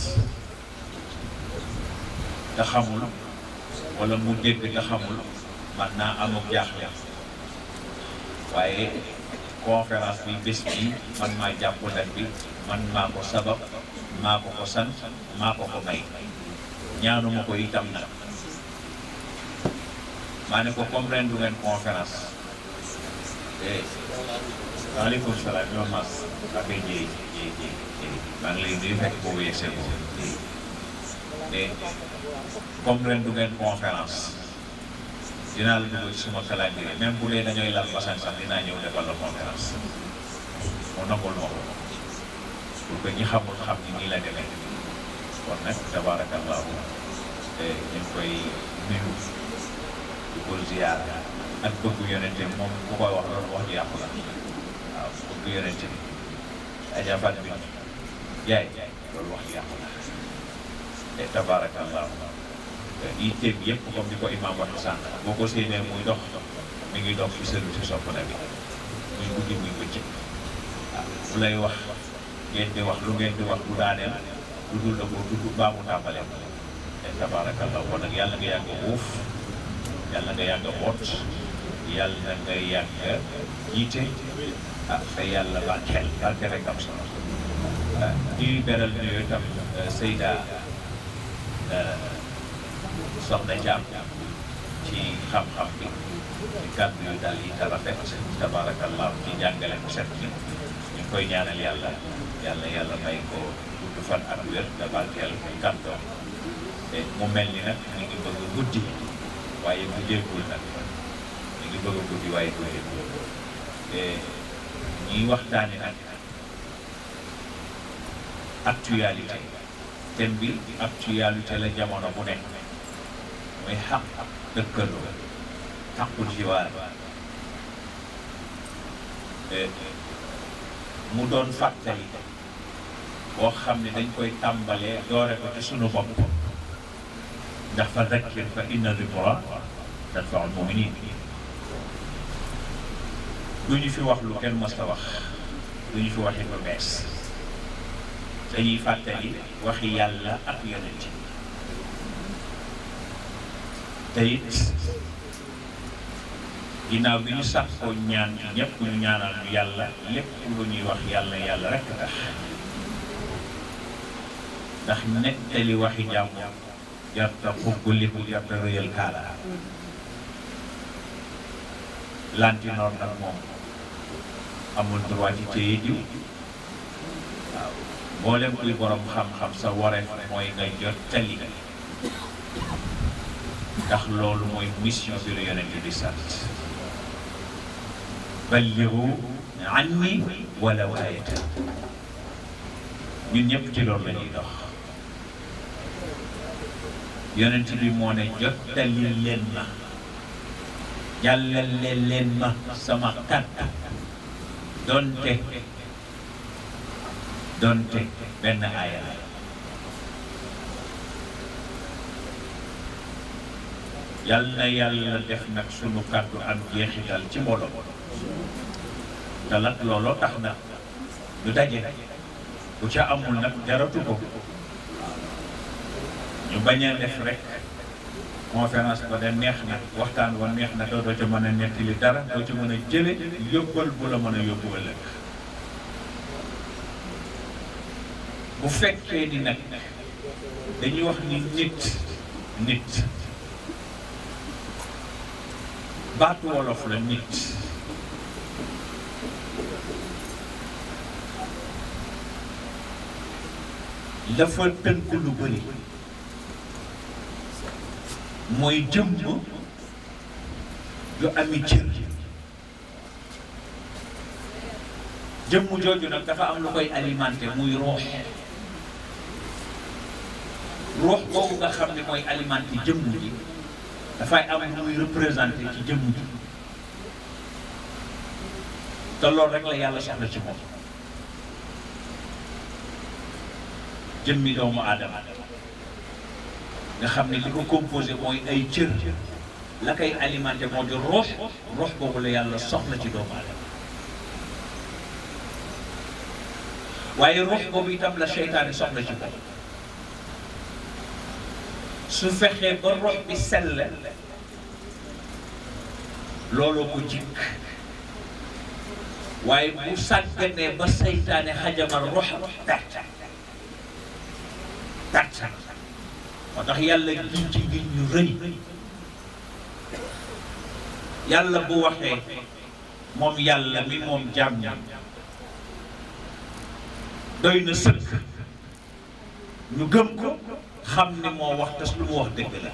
te xamul wala mu dégg te xamul man naa amuk jaaxle waaye conférence bi bés bi man maa jàpp date bi man maa ko sabab maa ko ko sant maa ko ko may ñaanuma ko itam nag maa ne ko comprendre du ngeen conférence waaleykum salaam ñoom mas affaire jéy maa ngi lay nuyu fekk boobu yegsee ko mais comprendre du ngeen conférence dinaa la dugal ci suma calendrier même bu dee dañooy lal basan sax dinaa ñëw defal la conférence mu nangul ma ko pour que ñi xamul xam ni nii la demee kon nag tabarakallahu ñu ngi koy nuyu di ko ziar ak bëgg yonente bi moom ku koy wax loolu wax ji yàqu la waaw bëgg yonente bi Adja Fat bi jaay loolu wax ji yàqu la te tabarakallahu yitteem yëpp comme ni ko imaam wax sànq boo ko séenee muy dox mi ngi dox fi service sopp na bi muy guddi muy bëccëg waaw bu lay wax ngeen di wax lu ngeen di wax bu daaneel lu dul la ko tudd baa mu tàmbalee te tabaarakallah kon nag yàlla nga yàgg uuf yàlla nga yàgg boot yàlla nga yàgg jiite te yàlla barkeel rek am solo di beral nuyu itam Seyda Soxna Thiam ci xam-xam bi ci kàddu yu daal yi te rafet tabaarakallah ci jàngale bu set bi ñu koy ñaanal yàlla may ko gudd fan ak wér te barkeel kàddoom mu mel ni nag ñu ngi bëgg guddi waaye bu jéggul nag ñu ngi bëgg guddi waaye bu jéggul ñuy waxtaani nag actualité thème bi actualité la jamono bu nekk muy xaq dëkkandoo xaqul jiwaar mu doon fàttali boo xam ne dañ koy tàmbalee doore ko ci sunu bopp ndax fa dakkir fa inna dikra tanfa'ul mu'minin du ñu fi wax lu kenn mës a wax du ñu fi waxi lu bees dañuy fàttali waxi yàlla ak yonent te it ginnaaw bi ñu sàkkoo ñaan ci ñëpp ñu ñaanal ñu yàlla lépp lu ñuy wax yàlla rekk tax ndax nettali waxi jàmm jarta xugguliku jarta rëyal kaala lantinoor nag moom amul droit ci téye diw waaw mboolem kuy borom xam-xam sa wareef mooy nga jot tali ndax loolu mooy mission bi la yonent bi sant ballighu anni walaw aayatan ñun ñëpp ci loolu la ñuy dox yonent bi moo ne jottali leen ma jàllale leen ma sama kàddu donte benn aaya la yal na yàlla def nag sunu kàddu am jeexital ci mbooloo te nag looloo tax na du daje bu ca amul nag jaratu ko ñu bañ a def rek conférence ba de neex na waxtaan wa neex na doo ca mën a nettali dara doo ca mën a jële yóbbal bu la mën a yóbbu ëllëg bu fekkee ni nag dañuy wax ni nit baatu wolof la nit dafa tënk lu bëri mooy jëmm ju ami cër jëmm jooju nag dafa am lu koy alimenté muy ruux boobu nga xam ne mooy alimenté jëmm ji dafay am lu muy représenté ci jëmm ji te loolu rek la yàlla soxla ci moom jëmmi doomu aadama nga xam ne li ko composé mooy ay cër la koy alimenté moo di ruux boobu la yàlla soxla ci doomu aadama waaye ruux boobu itam la seytaane soxla ci moom su fexee ba ruux bi sell looloo ko jikk waaye bu sàgganee ba seytaane xajamal ruux perte moo tax yàlla giñ ci giñ ñu rëy yàlla bu waxee moom yàlla mi moom jaam ñi doy na sëkk ñu gëm ko xam ni moo wax te lu mu wax dëgg la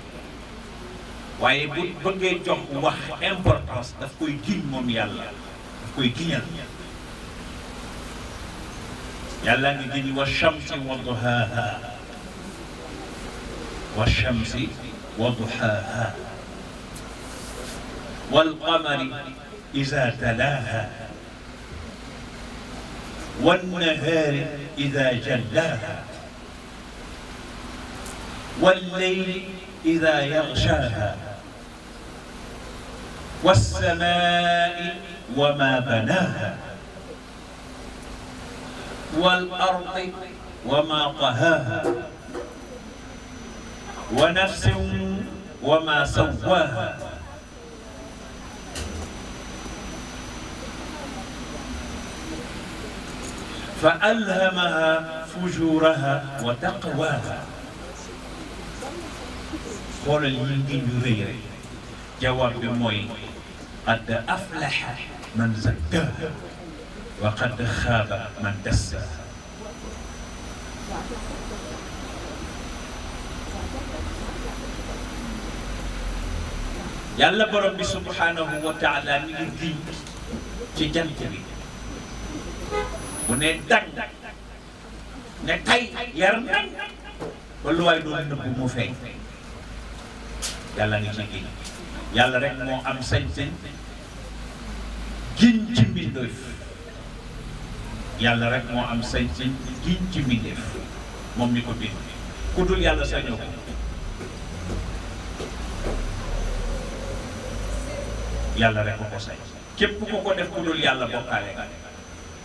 waaye bu bëggee jox wax importance daf koy giñ moom yàlla daf koy giñal yàlla ngi giñ wa shamsi wa duhaaha والشمس وضحاها والقمر إذا تلاها والنهار إذا جلاها والليل إذا يغشاها والسماء وما بناها والأرض وما طهاها ونفس وما سواها فألهمها فجورها وتقواها. xoolal yi ngi ñu rëy rek jawaab bi mooy qad aflaha man zakkaha wa qad xaaba man dassaha. yàlla borom bi subhanahu wa taala mi ngi giñ ci jant bi bu ne dang ne tay yar nañ ba lu waay doon nëbb mu feeñ. yàlla ngi ci giñ. yàlla rek moo am sañ-sañ giñ ci mbindeef. yàlla rek moo am sañ-sañ giñ ci mbindeef moom mi ko bind. ku dul yàlla sañoo ko. yàlla rek ko sañ. képp ku ko def ku dul yàlla bokkaale nga.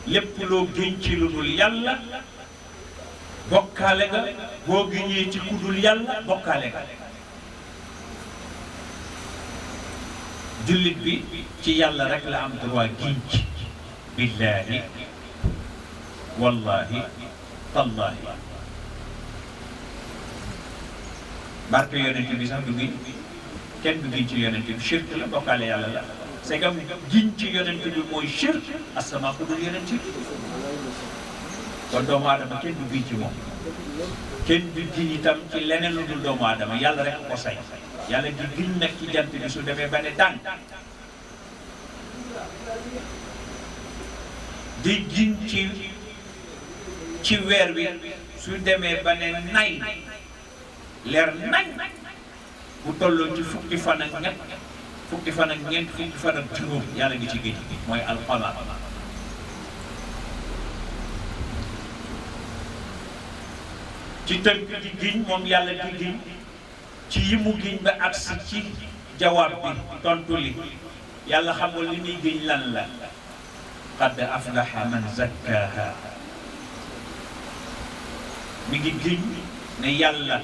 lépp loo giñ ci lu dul yàlla bokkaale nga. boo giñee ci ku dul yàlla bokkaale nga. jullit bi ci yàlla rek la am droit giñ ci. billahi wallahi tallahi. barke yonent bi sax du giñ. kenn du giñ ci yonent bi shirk la bokkaale yàlla la. c'est que giñ ci yonent bi mooy shirk asama ku dul yonent bi. kon doomu aadama kenn du giñ ci moom. kenn du giñ itam ci leneen lu dul doomu aadama yàlla rek ko say. yàlla di giñ nag ci jant bi su demee ba ne daan di giñ ci weer wi su demee ba ne nay leer nañ bu tolloo ci fukki fan ak ñett fukki fan ak ñeent fukki fan ak juróom yàlla ngi ci giñ mooy alqamar. ci tënk di giñ moom yàlla di giñ ci yi mu giñ ba agsi ci jawaab bi tontu li yàlla xamul li muy giñ lan la. qad aflaha man zakkaha. mi ngi giñ ne yàlla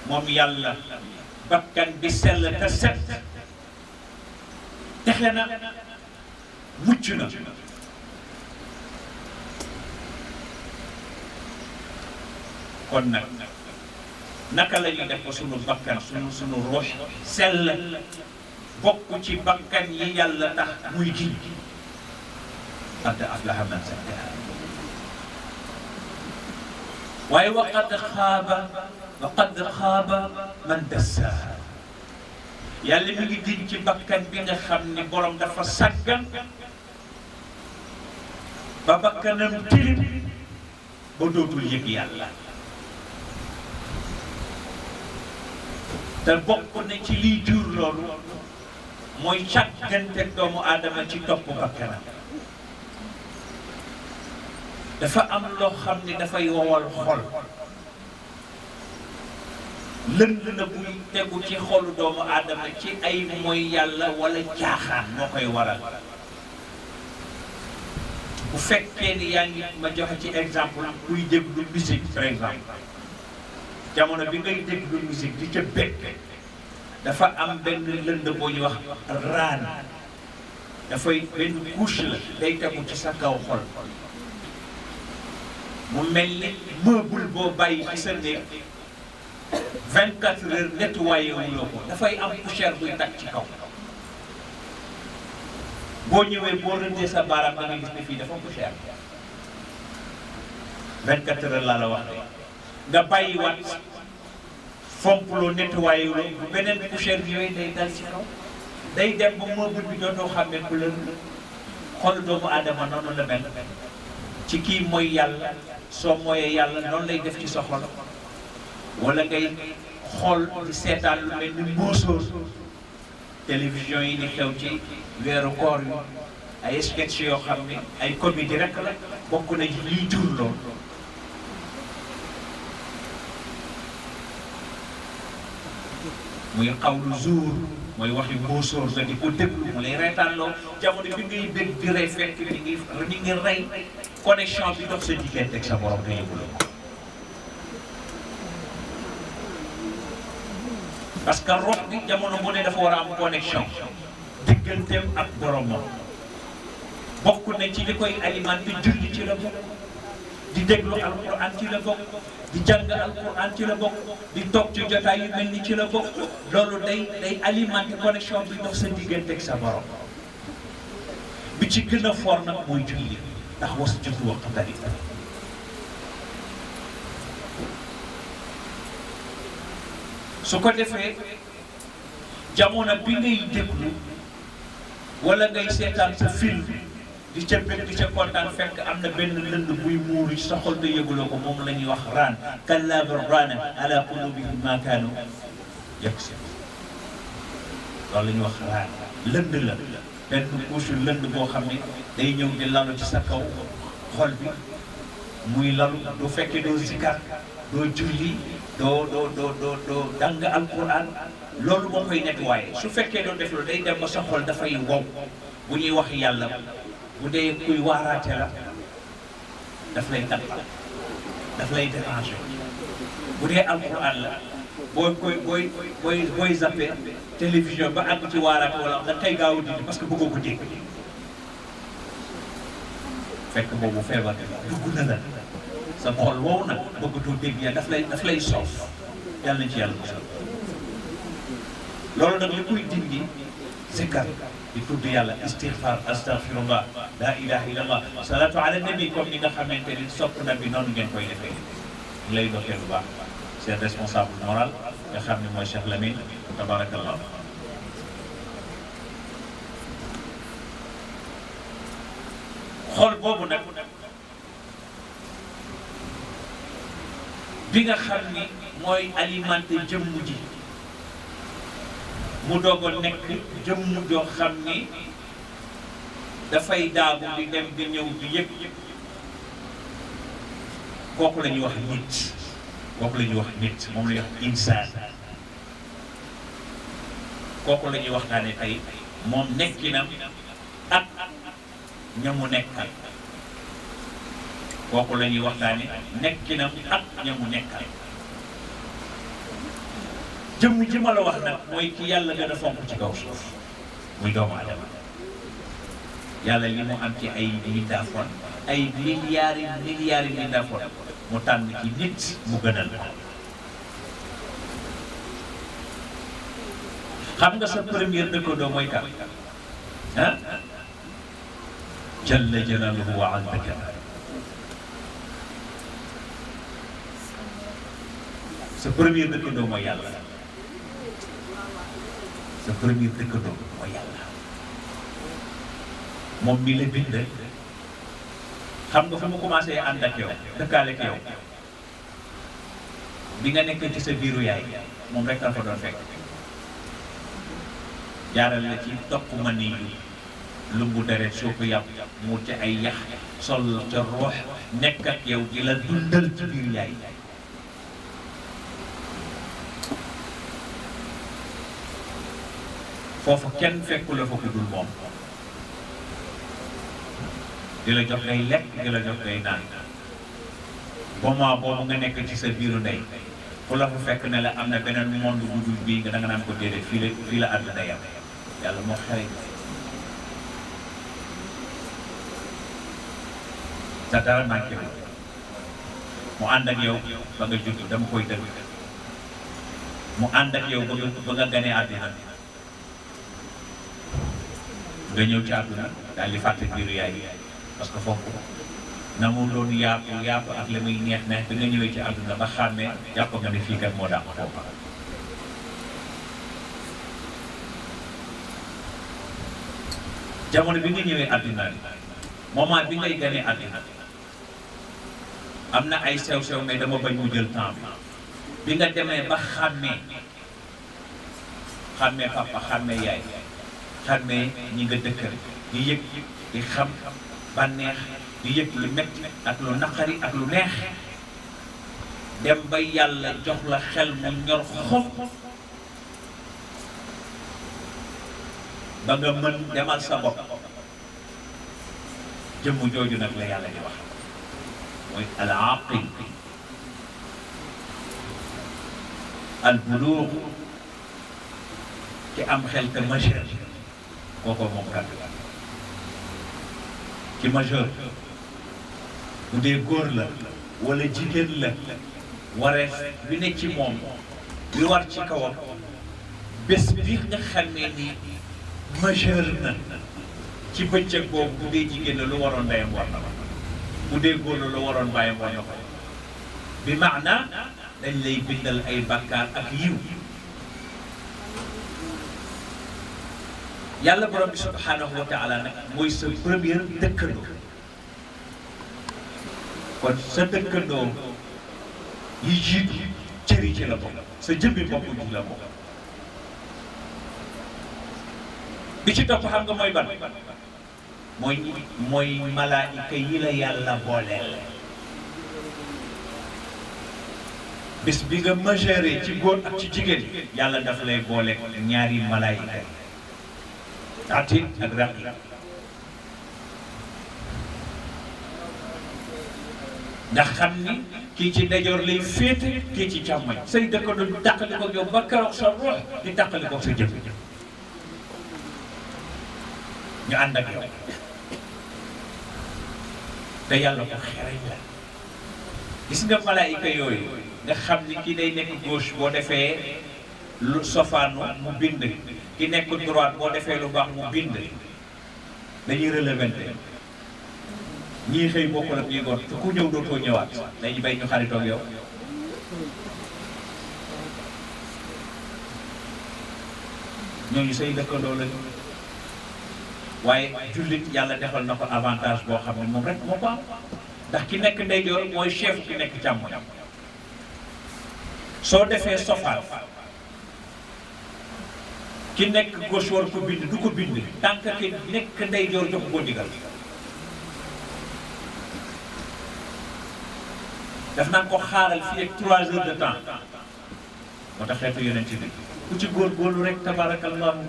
moom yàlla bakkan bi sell te set texe na mucc na. kon nag naka la ñuy def ko sunu bakkan sunu ruux sell bokk ci bakkan yi yàlla tax muy giñ. qad aflaha man zakkaha. waaye wa qad xaaba man dassaha. yàlla mi ngi giñ ci bakkan bi nga xam ni borom dafa sàggan ba bakkanam tilim ba dootul yëg yàlla. te bokk na ci liy jur loolu mooy càggante doomu aadama ci topp bakkanam. dafa am loo xam ni dafay wowal xol. lënd na buy tegu ci xolu doomu aadama ci ay mooy yàlla wala caaxaan moo koy waral. bu fekkee ni yaa ngi ma joxe ci exemple kuy déglu musique par exemple. jamono bi ngay déglu musique di ca bekk dafa am benn lënd boo ñuy wax raan. dafay benn couche la day tegu ci sa kaw xol. mu mel ni meuble boo bàyyi ci sa néeg 24 heures nettoyé wuloo ko dafay am poussière buy tag ci kaw. boo ñëwee boo rëndee sa baaraam da nga gis ne fii dafa poussière. 24 heures laa la wax nga bàyyiwaat fomploo nettoyé wuloo bu beneen poussière bi yooyu day dal ci kaw. day dem ba meuble bi dootoo xam ne couleur xol doomu aadama noonu la mel. ci kii mooy yàlla soo mooyee yàlla noonu lay def ci sa xol. wala ngay xool di seetaan lu mel ni mbóosóor télévision yi di xew ci weeru koor yi ay sketch yoo xam ne ay comédie rek la bokk na ci liy jur loolu. muy xawlu zuur mooy waxi mbóosóor nga di ko déglu mu lay reetaanloo jamono bi ngay bég di rey fekk mi ngi rey connexion bi dox sa diggante ak sa borom te yëguloo ko parce que rox bi jamono bu ne dafa war a am connexion digganteem ak boromam bokk na ci li koy alimenté julli ci la bokk di déglu alquran ci la bokk di jàng alquran ci la bokk di toog ci jotaay yu mel ni ci la bokk loolu day alimenté connexion bi dox sa diggante ak sa borom bi ci gën a fort nag mooy julli ndax was juddu waqtari su ko defee jamono bi ngay déglu wala ngay seetaan sa film di ca bëgg di ca kontaan fekk am na benn lënd buy muuru ci sa xol te yëguloo ko moom la ñuy wax raan kallaa bal raana ala qulubihim maa kaanu yaksibuun loolu la ñuy wax raan lënd la benn couche lënd boo xam ne day ñëw di lalu ci sa kaw xol bi muy lalu du fekkee doo zikar doo julli doo dang alquran loolu moo koy nettoyé su fekkee doo def loolu day dem ba sa xol dafay wow bu ñuy wax yàlla bu dee kuy waaraate la daf lay tàgg daf lay déranger bu dee alquran la booy zappé télévision ba àgg ci waaraate wala nga tey gaaw a dindi parce que bëggoo ko dégg fekk boobu feebar dugg na la sa xol wow na bëggatoo dégg ya daf lay soof yàlla na ci yàlla musal loolu nag li koy dindi zikar di tudd yàlla istighfar astaghfirullah la ilaha illallah salatu ala nabi comme ni nga xamante ni sopp na bi noonu ngeen koy defee ñu lay doxee lu baax seen responsable moral nga xam ne mooy Cheikh Lamine tabarakallah xol boobu nag bi nga xam ni mooy alimenté jëmm ji mu doog a nekk jëmm joo xam ni dafay daagu di dem di ñëw di yëg kooku la ñuy wax nit kooku la ñuy wax nit moom la ñuy wax insaan kooku la ñuy waxtaane tey moom nekkinam ak ñamu nekkal kooku la ñuy waxtaane nekkinam ak ñamu nekkal jëmm ji ma la wax nag mooy ki yàlla gën a fonk ci kaw suuf muy doomu adama yàlla li mu am ci ay mbindaafoon ay milliards yi mbindaafoon mu tànn ci nit mu gënal ko xam nga sa première dëkkandoo mooy kan ah jalla jalaaluhu wa azza kamaaluhu sa première dëkkandoo mooy yàlla sa première dëkkandoo mooy yàlla moom mi la bind xam nga fu mu commencé ànd ak yow dëkkaale ak yow bi nga nekk ci sa biiru yaay moom rek la fa doon fekk jaaral la ci toq ma nii lumbu deret soo ko yàpp mu ci ay yax sol ca roox nekk ak yow di la dundal ci biir yaay foofu kenn fekku la fa ku dul moom di la jox ngay lekk di la jox ngay naan moment boobu nga nekk ci sa biiru ndey ku la fa fekk ne la am na beneen monde bu dul bii nga da nga naan ko déedéet fii la àdduna yam yàlla moo xereñ sa dara manqué mu ànd ak yow ba nga judd dama koy dëgg mu ànd ak yow ba nga ganee àddina nga ñëw ci àdduna daal di fàtte biiru yaay parce que foofu na mu doon yaatu ak la muy neex bi nga ñëwee ci àdduna ba xàmmee jàpp nga ne fii kat moo dàq foofu jamono bi nga ñëwee àdduna moment bi ngay ganee àdduna am na ay sew-sew mais dama bañ mu jël temps bi nga demee ba xàmmee papa xàmmee yaay xàmmee ñi nga dëkkal di yëg di xam bànneex di yëg lu metti ak lu naqari ak lu neex dem ba yàlla jox la xel mu ñor xob ba nga mën demal sa bopp jëmm jooju nag la yàlla di wax mooy al aqil al buluug ki am xel te majeur kooko moom kàddu la ki majeur bu dee góor la wala jigéen la wareef bi ne ci moom bi war ci kawam bés bi nga xamee ni majeur na ci bëccëg boobu bu dee jigéen la lu waroon ndeyam war na ko bu dee góor la lu waroon bàyyam war na ko bi maana dañ lay bindal ay bàkkaar ak yiw yàlla borom bi subhanahu wa taala nag mooy sa première dëkkandoo kon sa dëkkandoo yi jiitu cëri ci la bokk sa jëmmi bopp ji la bokk bi ci topp xam nga mooy ban mooy malaayika yi la yàlla booleel bis bi nga majeure ci góor ak ci jigéen yàlla daf lay boole ñaari malaayika Atiid ak Raqiib ndax xam ni kii ci ndeyjoor lay féete kii ci càmmoñ say dëkkandoo di tàqali ko yow ba keroog sa ruux di tàqali ko sa jëf ñu ànd ak yow te yàlla ko xereñ la gis nga malaayika yooyu nga xam ni kii day nekk gauche boo defee lu sofaanu mu bind ki nekk droite boo defee lu baax mu bind dañuy relevante ñii xëy bokkul ak ñuy gon te ku ñëw dootoo ñëwaat dañuy bay ñu xaritoog yow ñooñu say dëkkandoo lañu waaye jullit yàlla defal na ko avantage boo xam ne moom rek moo ko am ndax ki nekk ndeyjoor mooy chef ki nekk càmmoñ soo defee sofaan ki nekk gauche war ko bind du ko bind tant que ki nekk ndeyjoor jox ko ndigal daf naan ko xaaral fii ak 3 heures de temps moo tax xeetu yonent bi ku ci góorgóorlu rek tabarakallahu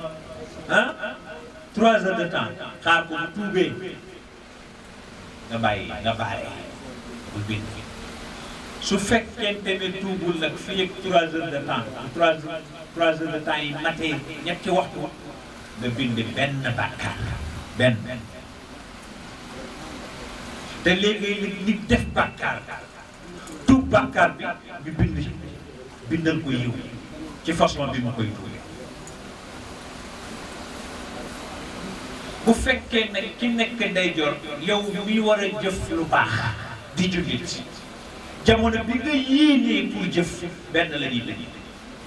3 heures de temps xaar ko bu tuubee nga bàyyi bu bind su fekkente ne tuubul nag fii ak 3 heures de temps 3 heures de temps yi matee ñetti waxtu nga bind benn bàkkaar benn te léegi nit def bàkkaar tuub bàkkaar bi ñu bindal ko yiw ci façon bi mu koy tuubee bu fekkee ne ki nekk ndeyjoor yow mi war a jëf lu baax di jullit jamono bi nga yéenee pour jëf benn la ñuy tëj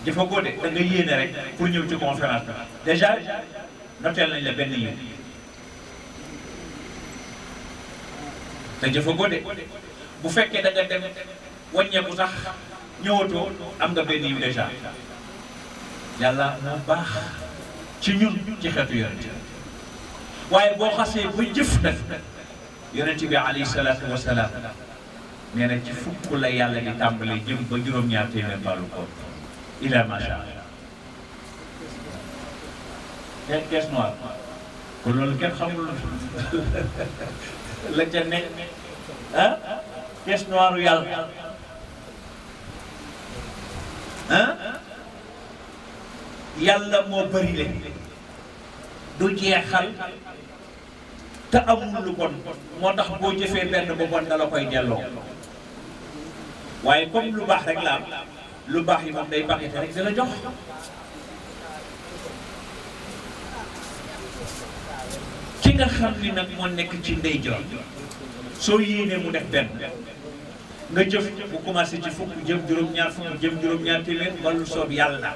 jëfa ko de da nga yéene rek pour ñëw ci conférence bi déjà noteel nañ la benn yiw te jëfa ko de bu fekkee da nga dem wàññeeku sax ñëwatoo am nga benn yiw déjà yàlla moo baax ci ñun ci xeetu yonent waaye boo xasee ba jëf nag yonent bi alayhi salaatu wa salaam nee na ci fukk la yàlla di tàmbalee jëm ba juróom-ñaar téeméer baalu ko ila macha allah caisse noire kon loolu kenn xamul la ca ne caisse noire yàlla yàlla moo bëri le du jeexal te amul lu bon moo tax boo jëfee benn ba bon da la koy delloo waaye comme lu baax rek la am lu baax yi moom day baaxite rek dina jox ki nga xam ni nag moo nekk ci ndeyjoor soo yéenee mu def benn nga jëf bu commencé ci fukk jëm juróom-ñaar fukk jëm juróom-ñaar téeméer wàllu soob yàlla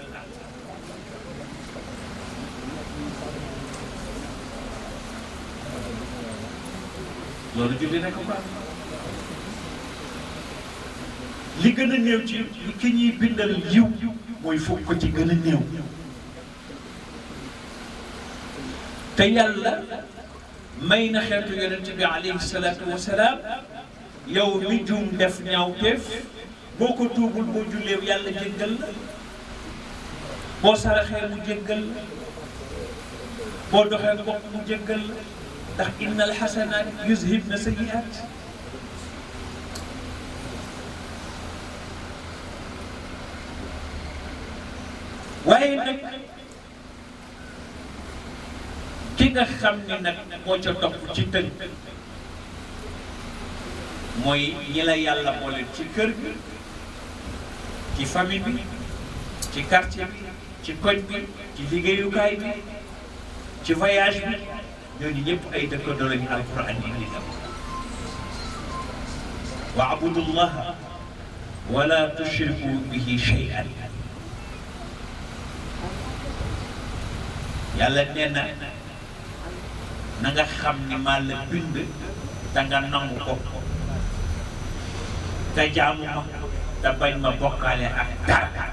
loolu julli nekk ko li gën a néew ci ki ñuy bindal yiw mooy fukk ko ci gën a néew te yàlla may na xeetu yonent bi alayhi salaatu wa salaam yow mi juum def ñaawteef boo ko tuubul boo jullee yàlla jéggal la boo saraxee mu jéggal la boo doxee mbokk mu jéggal la ndax innal xasanaat yuzhibna sayyi'aat waaye nag ki nga xam ne nag moo ca topp ci tënk mooy ñi la yàlla boole ci kër gi ci famille bi ci quartier bi ci koñ bi ci liggéeyukaay bi ci voyage bi ñooñu ñëpp ay dëkkandoo lañu alquran yi li dem wa abudullaha wala tushriku bihi shay'an yàlla nee na nga xam ni maa la bind te nga nangu ko te jaamu ma te bañ ma bokkaale ak dara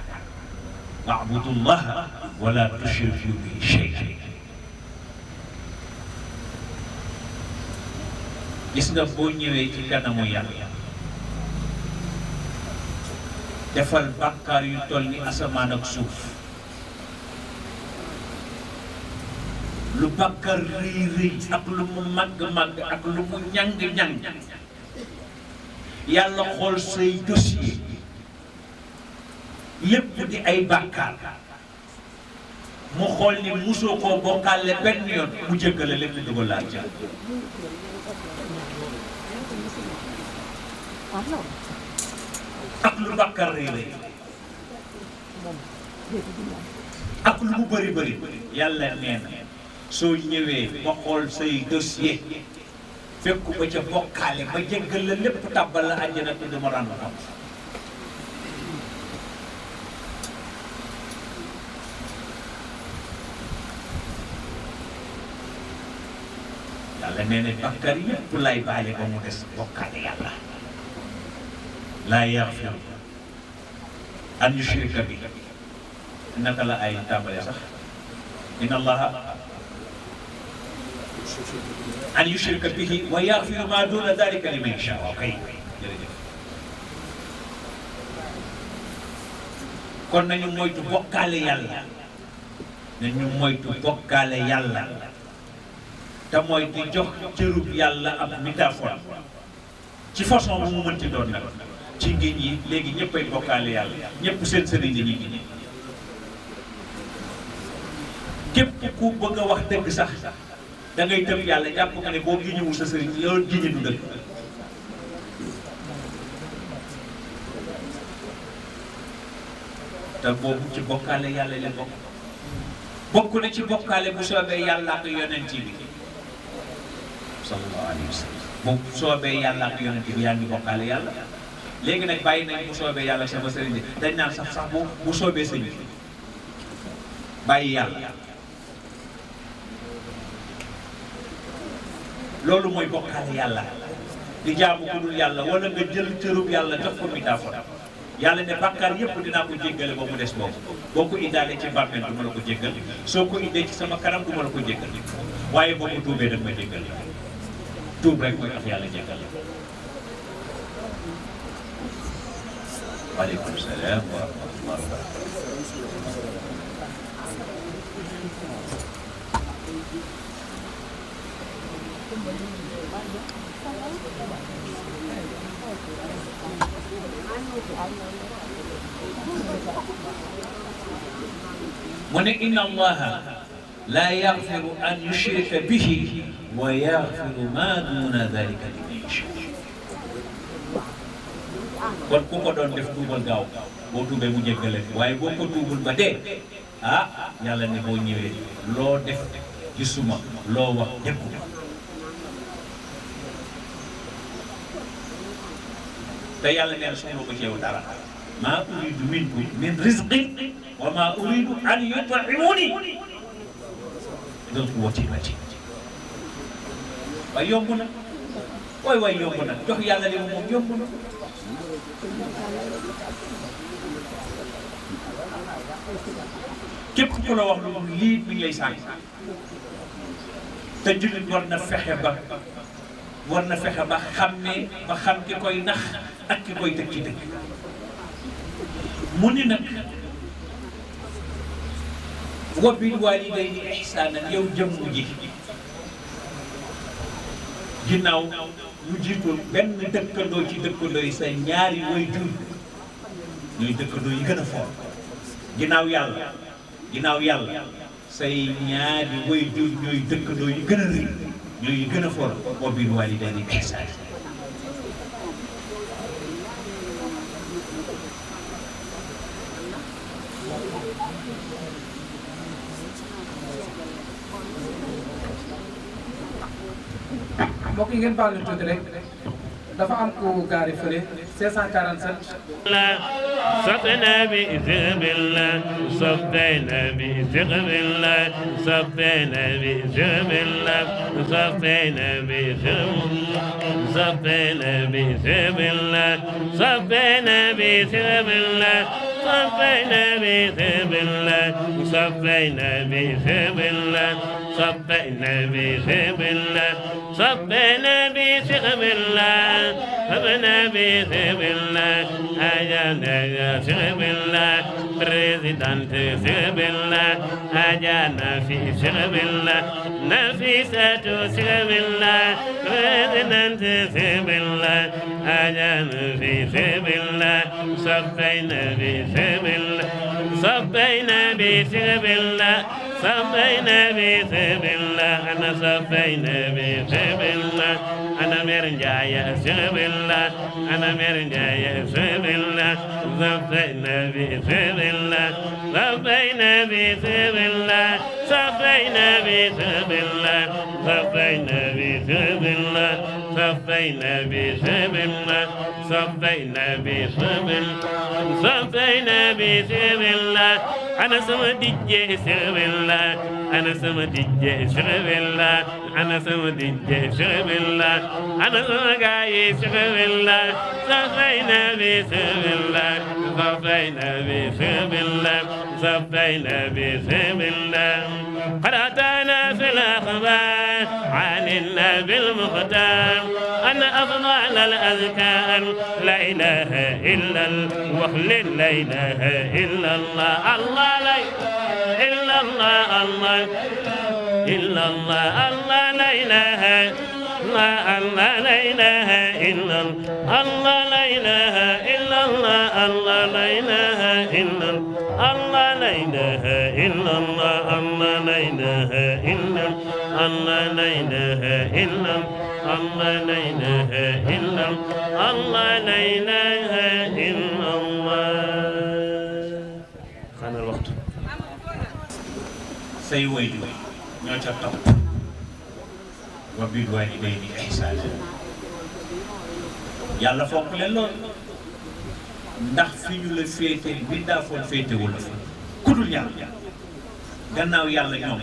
wa'budullaha wala tushriku bihi shay'an gis nga boo ñëwee ci kanamu yàlla defal bàkkaar yu toll ni asamaan ak suuf lu bàkkaar rëy rëy ak lu mu màgg-màgg ak lu mu ñàng-ñàng yàlla xool say dossier lépp di ay bàkkaar mu xool ni musoo koo bokkaale benn yoon mu jéggale lépp dugal laa ca ak lu bàkkaar rëy rëy ak lu mu bëri bëri yàlla nee na soo ñëwee ba xool say dossier fekk ba ca bokkaale ba jéggal la lépp tàbbal la àjjana te du ma rànd xam yàlla nee na bàkkaar yépp lay baale ba mu des bokkaale yàlla laa yaxfiru an yushrika bi naka la ay tàmbale sax inna allaha an yushrika bihi wa yaxfiru ma duna dalika liman yasha kay jërëjëf kon nañu moytu bokkaale yàlla nañu moytu bokkaale yàlla te mooy di jox cërub yàlla ab métaphore ci façon bu mu mënti doon nag ci ngiñ yi léegi ñëppay bokkaale yàlla ñëpp seen sëriñ dañuy giñ képp ku bëgg a wax dëgg sax da ngay tëb yàlla jàpp nga ne boo giñëwul sa sëriñ loolu giñe du dëgg te boobu ci bokkaale yàlla la bokk na ci bokkaale bu soobee yàlla ak yonent bi sallallahu alayhi wa sallam bu soobee yàlla ak yonent bi yaa ngi bokkaale yàlla léegi nag bàyyi nañ bu soobee yàlla sama sëriñ dañ naan sax bu soobee sëñ bi bàyyi yàlla loolu mooy bokkaale yàlla di jaamu ku dul yàlla wala nga jël cërub yàlla jox ko métaphore yàlla ne bàkkaar yépp dinaa ko jéggale ba mu des boobu boo ko indaale ci bàmmeel du ma la ko jéggal soo ko indee ci sama kanam du ma la ko jéggal waaye boo ko tuubee da nga ma jéggal tuub rek mooy tax yàlla jéggal la waaleykum salaam wa rahmatulah wa mu ne inna allaha la yaxfiru an yushrika bihi wa yaxfiru ma duna dalika liman yasha kon ku ko doon def tuubal gaaw boo tuubee mu jéggale waaye boo ko tuubul ba dee ah yàlla ne boo ñëwee loo def gisuma loo wax déggu te yàlla neen soxla ko ci yow dara maa uridu minkum min rizqin wa maa uridu an yut'imuni dal quwwati matin waaye yomb na waay yomb na jox yàlla li moom yomb na képp ku la wax lu lii mi ngi lay sànq te jullit war na fexe ba xàmmee ba xam ki koy nax ak ki koy teg ci dëgg mu ni nag wa bil walidayni ihsaanan yow jëmm ji ginnaaw lu jiitu benn dëkkandoo ci dëkkandoo yi sa ñaari waajur ñooy dëkkandoo yi gën a foor ginnaaw yàlla say ñaari waajur ñooy dëkkandoo yi gën a rëy ñooy gën a foor wa bil walidayni ihsaanan mbokk yi ngeen baal ñu tuuti rek dafa am ku gaari fële 547 صفنا بإذن الله صفينا بإذن الله صفينا بإذن الله صفينا بإذن صفينا بإذن الله صفينا بإذن الله صفينا بإذن الله صفينا بإذن الله صفينا بإذن الله صفينا بإذن الله صفينا بإذن الله أجانا سب الله بريزيدانت سب الله أجانا في سب الله نفيسة سب الله بريزيدانت سب الله أجانا في سب الله صفينا بسب الله صفينا بسب الله صفينا بسب الله أنا صفينا بسب الله أنا مرجع سب الله أنا مرجع سب الله صفينا بسب الله صفينا بسب الله صفينا بسب الله صفينا بسب الله صفينا بسب الله صفينا بسب الله صفينا بسب الله أنا سمدي سب الله أنا سمدي سب الله أنا سمدي سب الله أنا سمجاي سب الله صفينا بسب الله صفينا بسب الله صفينا بسب الله قرأتنا في الأخبار عن النبي المختار أن أفضل الأذكار لا إله إلا الوخل لا إله إلا الله الله لا إلا الله الله إلا الله الله لا إله الله الله لا إله إلا الله لا إله إلا الله الله لا إله إلا الله لا إله إلا الله الله لا إله إلا الله لا إله إلا الله لا إله إلا الله لا إله إلا الله خان الوقت say waajur ñoo ca topp wa bil walidayni ihsaanan yàlla fonk leen lool ndax fi ñu la féete bindaa foon féetewul la fa ku dul yàlla gannaaw yàlla ñoom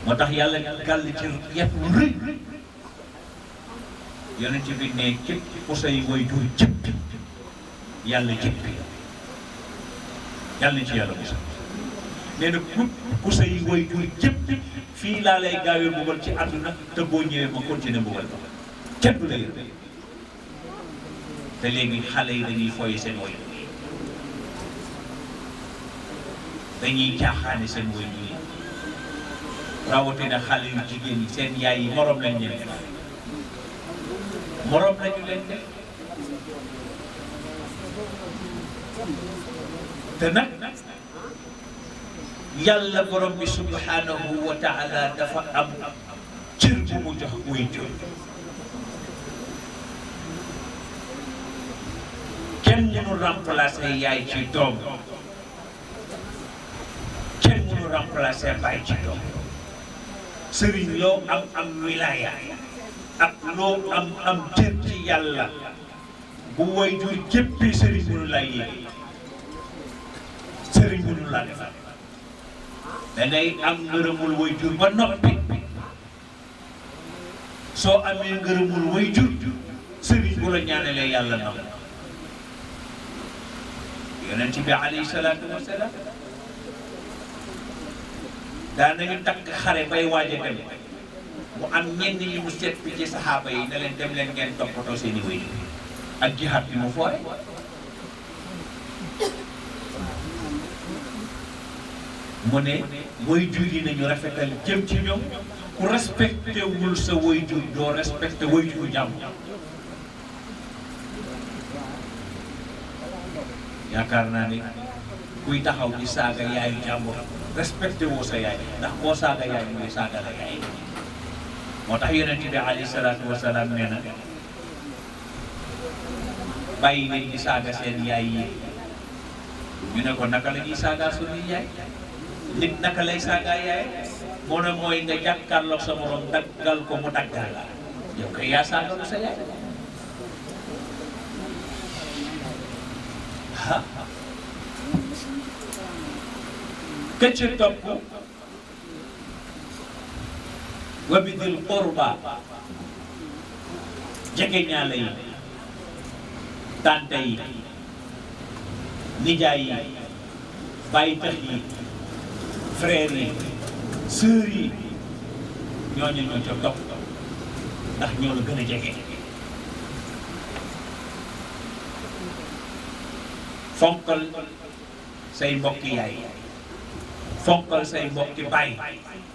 moo tax yàlla gàll ci yet lu rëy yonent bi ne képp ku say waajur jëppi yàlla jëppi yàlla ci yàlla musa nee na ku say waajur jëppi fii laa lay gaawee mbugal ci àdduna te boo ñëwee ma continuer mbugal ba kenn du la yërëm te léegi xale yi dañuy foye seen waajur dañuy caaxaane seen waajur yi rawatina xale yu jigéen ñi seen yaay yi morom lañ leen def morom lañu leen def te nag yàlla borom bi subhanahu wa taala dafa am cër bu mu jox waajur kenn mënu remplacer yaay ci doom kenn mënu remplacer baay ci doom sëriñ loo am wilaaya ak loo am cër ci yàlla bu waajur jëppi sëriñ mënu laa yéeg sëriñ mënu laa defal da ngay am ngërëmul waajur ba noppi soo amee ngërëmul waajur sëriñ bu la ñaanalee yàlla na yonent bi alayhi salaatu wa salaam daanañu takk xare bay waaj a dem mu am ñenn ñi mu seet bi ci saxaaba yi ne leen dem leen ngeen toppatoo seeni waajur ak jihaad bi mu foore mu ne waajur yi nañu rafetal jëm ci ñoom ku respecté wul sa waajur doo respecté waajuru jàmm. yaakaar naa ni kuy taxaw di saaga yaayu jàmbur respecté woo sa yaay ndax boo saaga yaay muy saaga la yaay. moo tax yonent bi alayhi salaatu wa salaam nee na bàyyi leen di saaga seen yaay yi. ñu ne ko naka la ñuy saaga suñuy yaay nit naka lay saaga yaay moo ne mooy nga jàkkaarloog sa morom daggal ko mu daggal la yow kay yaa saaga lu sa yaay. ah këcc topp wa bidil qurba jege ñaale yi tante yi nijaay yi bàyyi tax yi frère yi sœur yi ñooñu ñoo ca topp ndax ñoo la gën a jege. fonkal say mbokki yaay fonkal say mbokki baay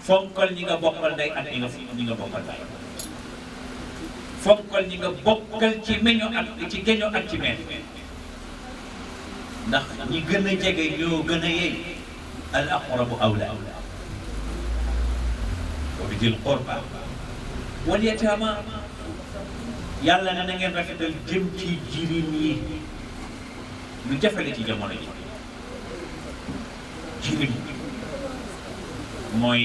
fonkal ñi nga bokkal ndey ak ñi nga bokkal baay fonkal ñi nga bokkal ci meño ak ci geño ak ci meen ndax ñi gën a jege ñoo gën a yey al aqrabu awla wa bidil qurba wal yataama yàlla ne na ngeen rafetal jëm ci jirim yi lu jafale ci jamono ji. jirim mooy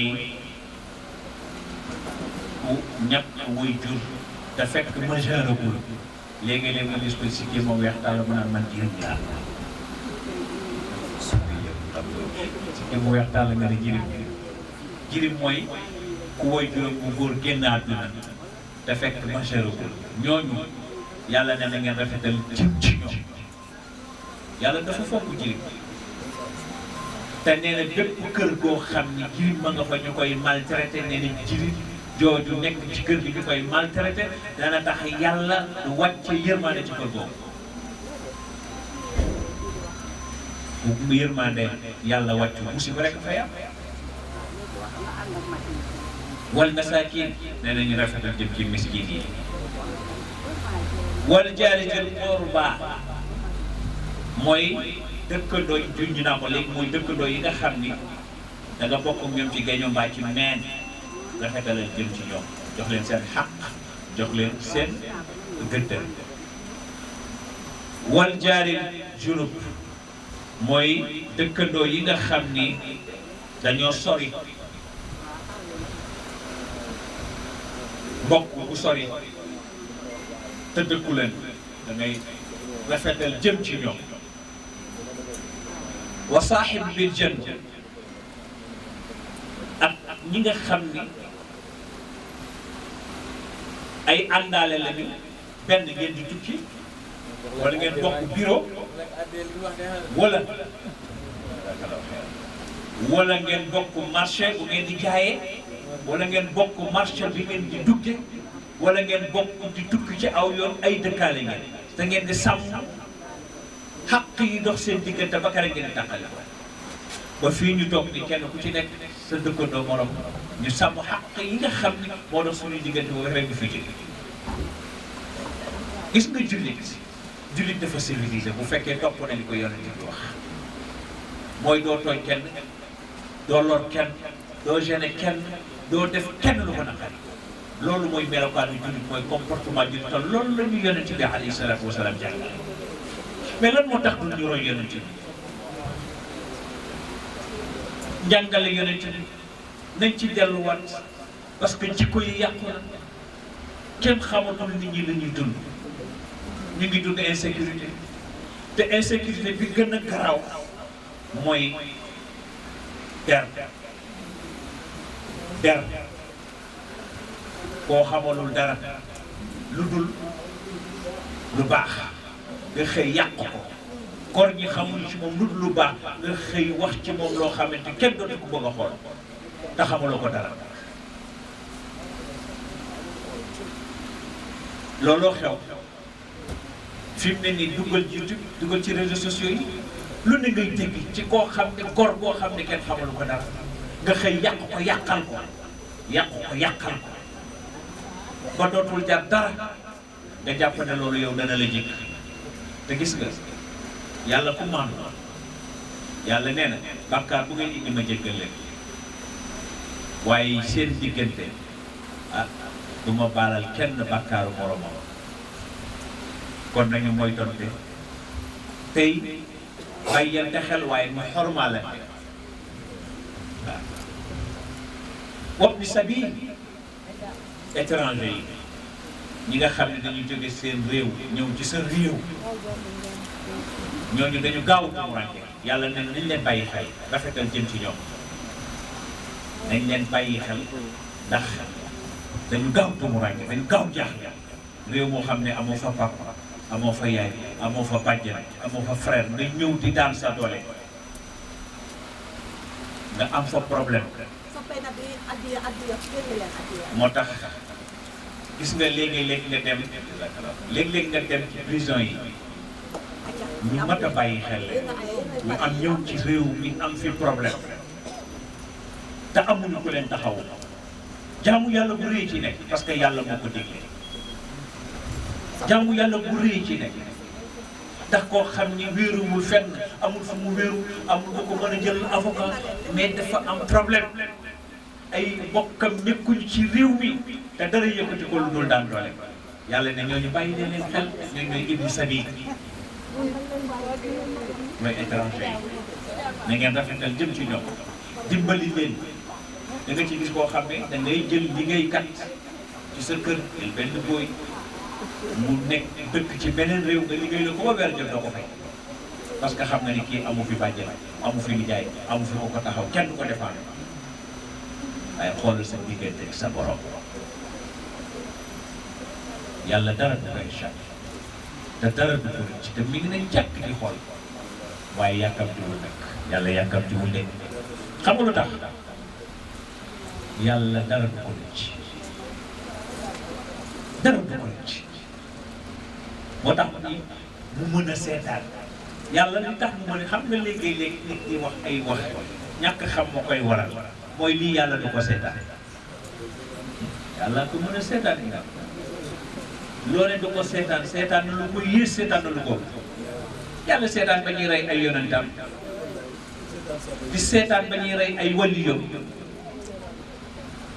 ku ñàkk wuy jur te fekk majeuragul léegi-léegi nga gis ko si kii moom weex tàll mu naan man jirim laa si kii mu weex tàll nga ne jirim jirim mooy ku woy juróom bu góor génn àdduna te fekk majeuragul ñooñu yàlla ne na ngeen rafetal jëm ci ñoom. yàlla dafa fonk jirim te nee na bépp kër goo xam ni jirim ma nga fa ñu koy maltraité nee na jirim jooju nekk ci kër gi ñu koy maltraité dana tax yàlla du wàcce yërmande ci kër googu. bu yërmande yàlla wàcc musiba rek fay am. wal masaakin nee nañu rafetal jëm ci miskin yi. wal jaari jël qurba mooy dëkkandoo yi junj naa ko léegi mooy dëkkandoo yi nga xam ni da nga bokk ñoom ci géeño mbaa ci meen rafetalal jëm ci ñoom jox leen seen xaq jox leen seen gëdd. wal jaari junub mooy dëkkandoo yi nga xam ni dañoo sori mbokk bu sori te dëkku leen da ngay rafetal jëm ci ñoom. wa saaxib bil jann ak ñi nga xam ni ay àndaale lañu benn ngeen di tukki wala ngeen bokk bureau wala ngeen bokk marché bu ngeen di jaayee wala ngeen bokk marché bi ngeen di dugge wala ngeen bokk di tukki ci aw yoon ay dëkkaale ngeen te ngeen di sàmm xaq yi dox seen diggante ba kare ngeen di tàqale ko ba fii ñu toog ni kenn ku ci nekk sa dëkkandoo morom ñu sàmm xaq yi nga xam ni moo dox suñuy diggante ba rek ñu fi jóge. gis nga jullit dafa civilisé bu fekkee topp na li ko yonent bi wax mooy doo tooñ kenn doo lor kenn doo gêné kenn doo def kenn lu ko naqari loolu mooy melokaanu jullit mooy comportement jullit te loolu la ñu yonent bi alayhi salaatu wasalaam jàngale. mais lan moo tax du ñu roy yonent bi njàngale yonent bi nañ ci delluwaat parce que jikko yi yàqu na kenn xamatul nit ñi la ñuy dund ñu ngi dund insécurité te insécurité bi gën a garaaw mooy der koo xamalul dara lu dul lu baax nga xëy yàq ko kor ñi xamul ci moom lu dul lu baax nga xëy wax ci moom loo xamante kenn dootu ko bëgg a xool te xamaloo ko dara looloo xew fi mu ne nii dugal YouTube dugal ci réseaux sociaux yi lu ne ngay dégg ci koo xam ne gor boo xam ne kenn xamalu ko dara nga xëy yàq ko yàqal ko ba dootul jar dara nga jàpp ne loolu yow dana la jikk te gis nga yàlla ku maandu yàlla nee na bàkkaar bu ngeen indi ma jéggal leen waaye seen diggante du ma baalal kenn bàkkaaru moromam kon nañu mooy tonte tey bàyyante xel waaye ma xormaalante waaw wabni sabil étranger yi ñi nga xam ne dañu jóge seen réew ñëw ci sa réew ñooñu dañu gaaw tumuranke yàlla ne nañ leen bàyyi xel rafetal jëm ci ñoom nañ leen bàyyi xel ndax dañu gaaw tumuranke dañu gaaw jaaxle réew moo xam ne amoo fa papa amoo fa yaay amoo fa bàjjen amoo fa frère nga ñëw di daan sa doole nga am fa problème moo tax gis nga léegi-léeg nga dem léeg-léeg nga dem ci prison yi ñu mat a bàyyi xel ñu am ñëw ci réew mi am fi problème te amuñu ku leen taxaw jaamu yàlla bu rëy ci nekk parce que yàlla moo ko digle jaamu yàlla bu rëy ci nekk ndax koo xam ni wéeruwul fenn amul fu mu wéeru amul ko ko mën a jël avocat mais dafa am problème ay bokkam nekkuñu ci réew mi te dara yëkkati ko lu dul daan doole yàlla ne ñooñu bàyyi leen xel ñooñu ñooy ibni sabil mooy étranger yi na ngeen rafetal jëm ci ñoom dimbali leen da nga ci gis koo xam ne da ngay jël liggéeykat ci sa kër jël benn booy mu nekk dëkk ci beneen réew nga liggéey la ko ba weer jot doo ko fay parce que xam nga ni kii amu fi bàjjen amu fi nijaay amu fi ko taxaw kenn du ko defaan waaye xoolal sa diggante sa borom yàlla dara du koy échappé te dara du ko rëcc te mi ngi ne jàkk di xool waaye yàkkamtiwul nag yàlla yàkkamtiwul de xam nga lu tax yàlla dara du ko rëcc dara du ko rëcc moo tax mu mën a seetaan yàlla li tax mu mën a xam nga léegi-léegi nit ñi wax ay wax ñàkk xam moo koy waral mooy lii yàlla du ko seetaan yàlla ko mën a seetaan yi nga loolee du ko seetaan seetaan na lu ko yées seetaan na lu ko yàlla seetaan ba ñuy rey ay yonentam di seetaan ba ñuy rey ay waliyam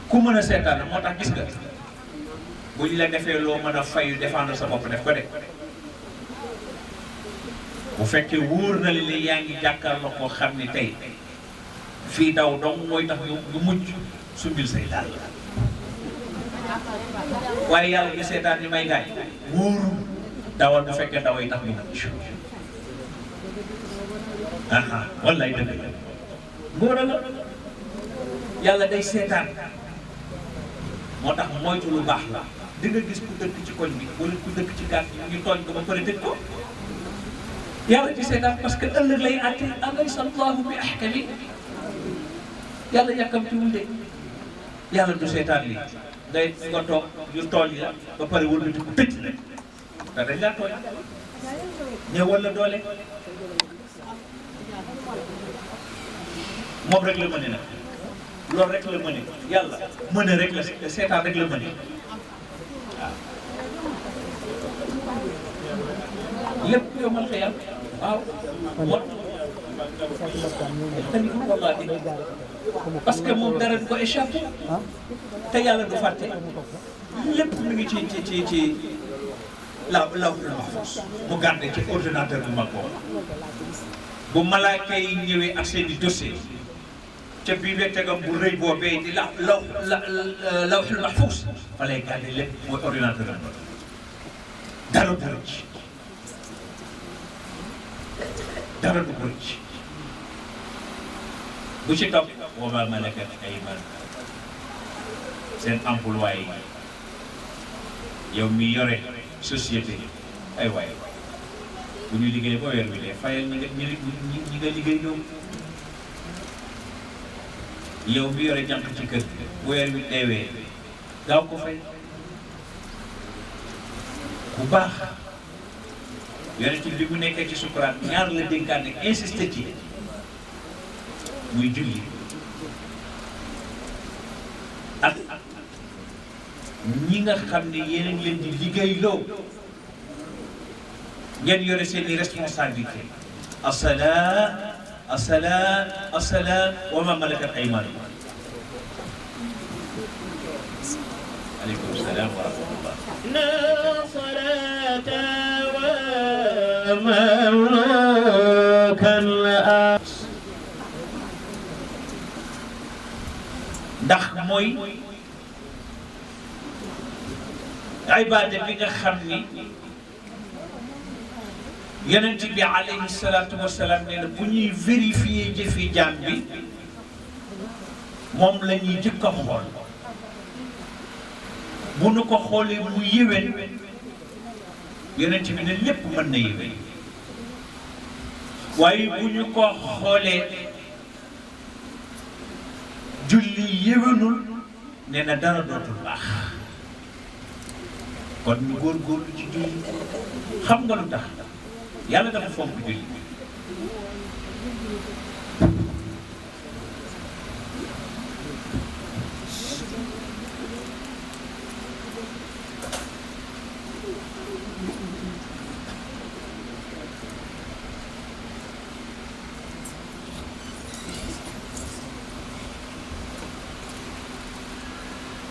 ku mën a seetaan moo tax gis nga bu ñu la defee loo mën a fayu défendre sa bopp def ko de bu fekkee wóor na li ne yaa ngi jàkkaarloo koo xam ne tey fii daw dong mooy tax ñu mujj sumbil say daal waaye yàlla gi seetaan ñu may gaañ wóoru dawal bu fekkee daw yi tax ñu mucc wallaay dëgg ngóor la yàlla day seetaan moo tax moytu lu baax la di nga gis ku dëkk ci koñ bi wala ku dëkk ci gàtt bi ñu tooñ ko ba pare tëj ko yàlla di seetaan parce que ëllëg lay àtte alaysa allahu bi ahkami yàlla yàkkamtiwul de yàlla du seetaan lii ngay nga toog ñu tooñ la ba pare wëlbati ko tëj la te dañ laa tooñ ñëwal la doole moom rek la mëne nag loolu rek la mëne yàlla mëne rek la seetaan rek la mëne waaw lépp yow man xëyam waaw mot tamit wallaahi parce que moom dara du ko échappé te yàlla du fàtte lépp mi ngi ci lawhul mahfuz mu gardé ci ordinateur bu mag boobu bu malaaka yi ñëwee ak seen i dossier ca bibliothèque bu rëy boobee di lawhul mahfuz fa lay gardé lépp mooy ordinateur am dara du rëcc dara du rëcc bu ci topp wa maa malakat aymaanukum seen employé yi yow mi yore société ay waay bu ñu liggéey ba weer bi dee fayal ñi nga liggéey ñoom yow mi yore jànq ci kër bu weer bi deewee gaaw ko fay bu baax yonent bi mu nekkee ci sukuraat ñaar la dénkaane insisté ci muy julli ak ñi nga xam ne yéen a ngi leen di liggéey loo ngeen yore seen i responsabilité as-salaa as-salaa as-salaa wa ma malakat aymaanukum. aleykum salaam wa rahmatullah. la salaata wa mamlukan ndax mooy ibaada bi nga xam ni yonent bi alayhi salaatu wa salaam nee na bu ñuy vérifier jëfi jaam bi moom la ñuy jëkk a xool bu nu ko xoolee mu yéwén yonent bi ne lépp mën na yéwén waaye bu ñu ko xoolee julli yéwénul nee na dara dootul baax kon ñu góorgóorlu ci julli xam nga lu tax yàlla dafa fonk julli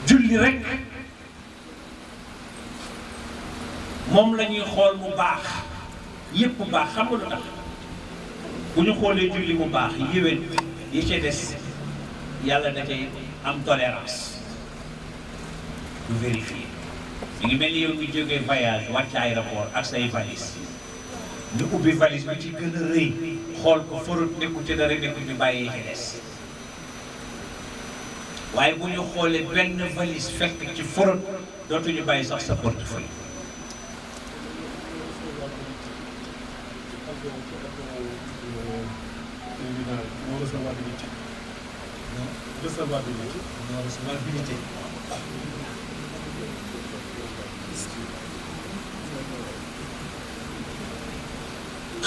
julli rek moom la ñuy xool mu baax yépp baax xam nga lu tax bu ñu xoolee julli mu baax yéwén yi ci des yàlla da cay am tolérance du vérifier mi ngi mel ni yow ngi jógee voyage wàcc aéroport ak say valise ñu ubbi valise bi ci gën a rëy xool ko forut nekku ci dara nekku ñu bàyyi yi ci des waaye bu ñu xoolee benn valise fekk ci forot dootuñu bàyyi sax sa portefeuille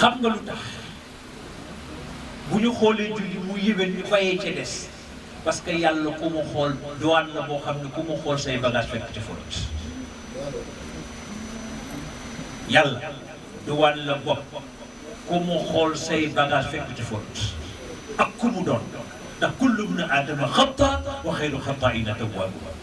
xam nga lu tax bu ñu xoolee julli mu yéwén ñu bàyyee ca des parce que yàlla ku mu xool douane la boo xam ne ku mu xool say bagage fekk ci forot yàlla douane la bopp ku mu xool say bagage fekk ci forot ak ku mu doon ndax kullu ibnu aadama xata wa xayru xataa'iina tawwaabuun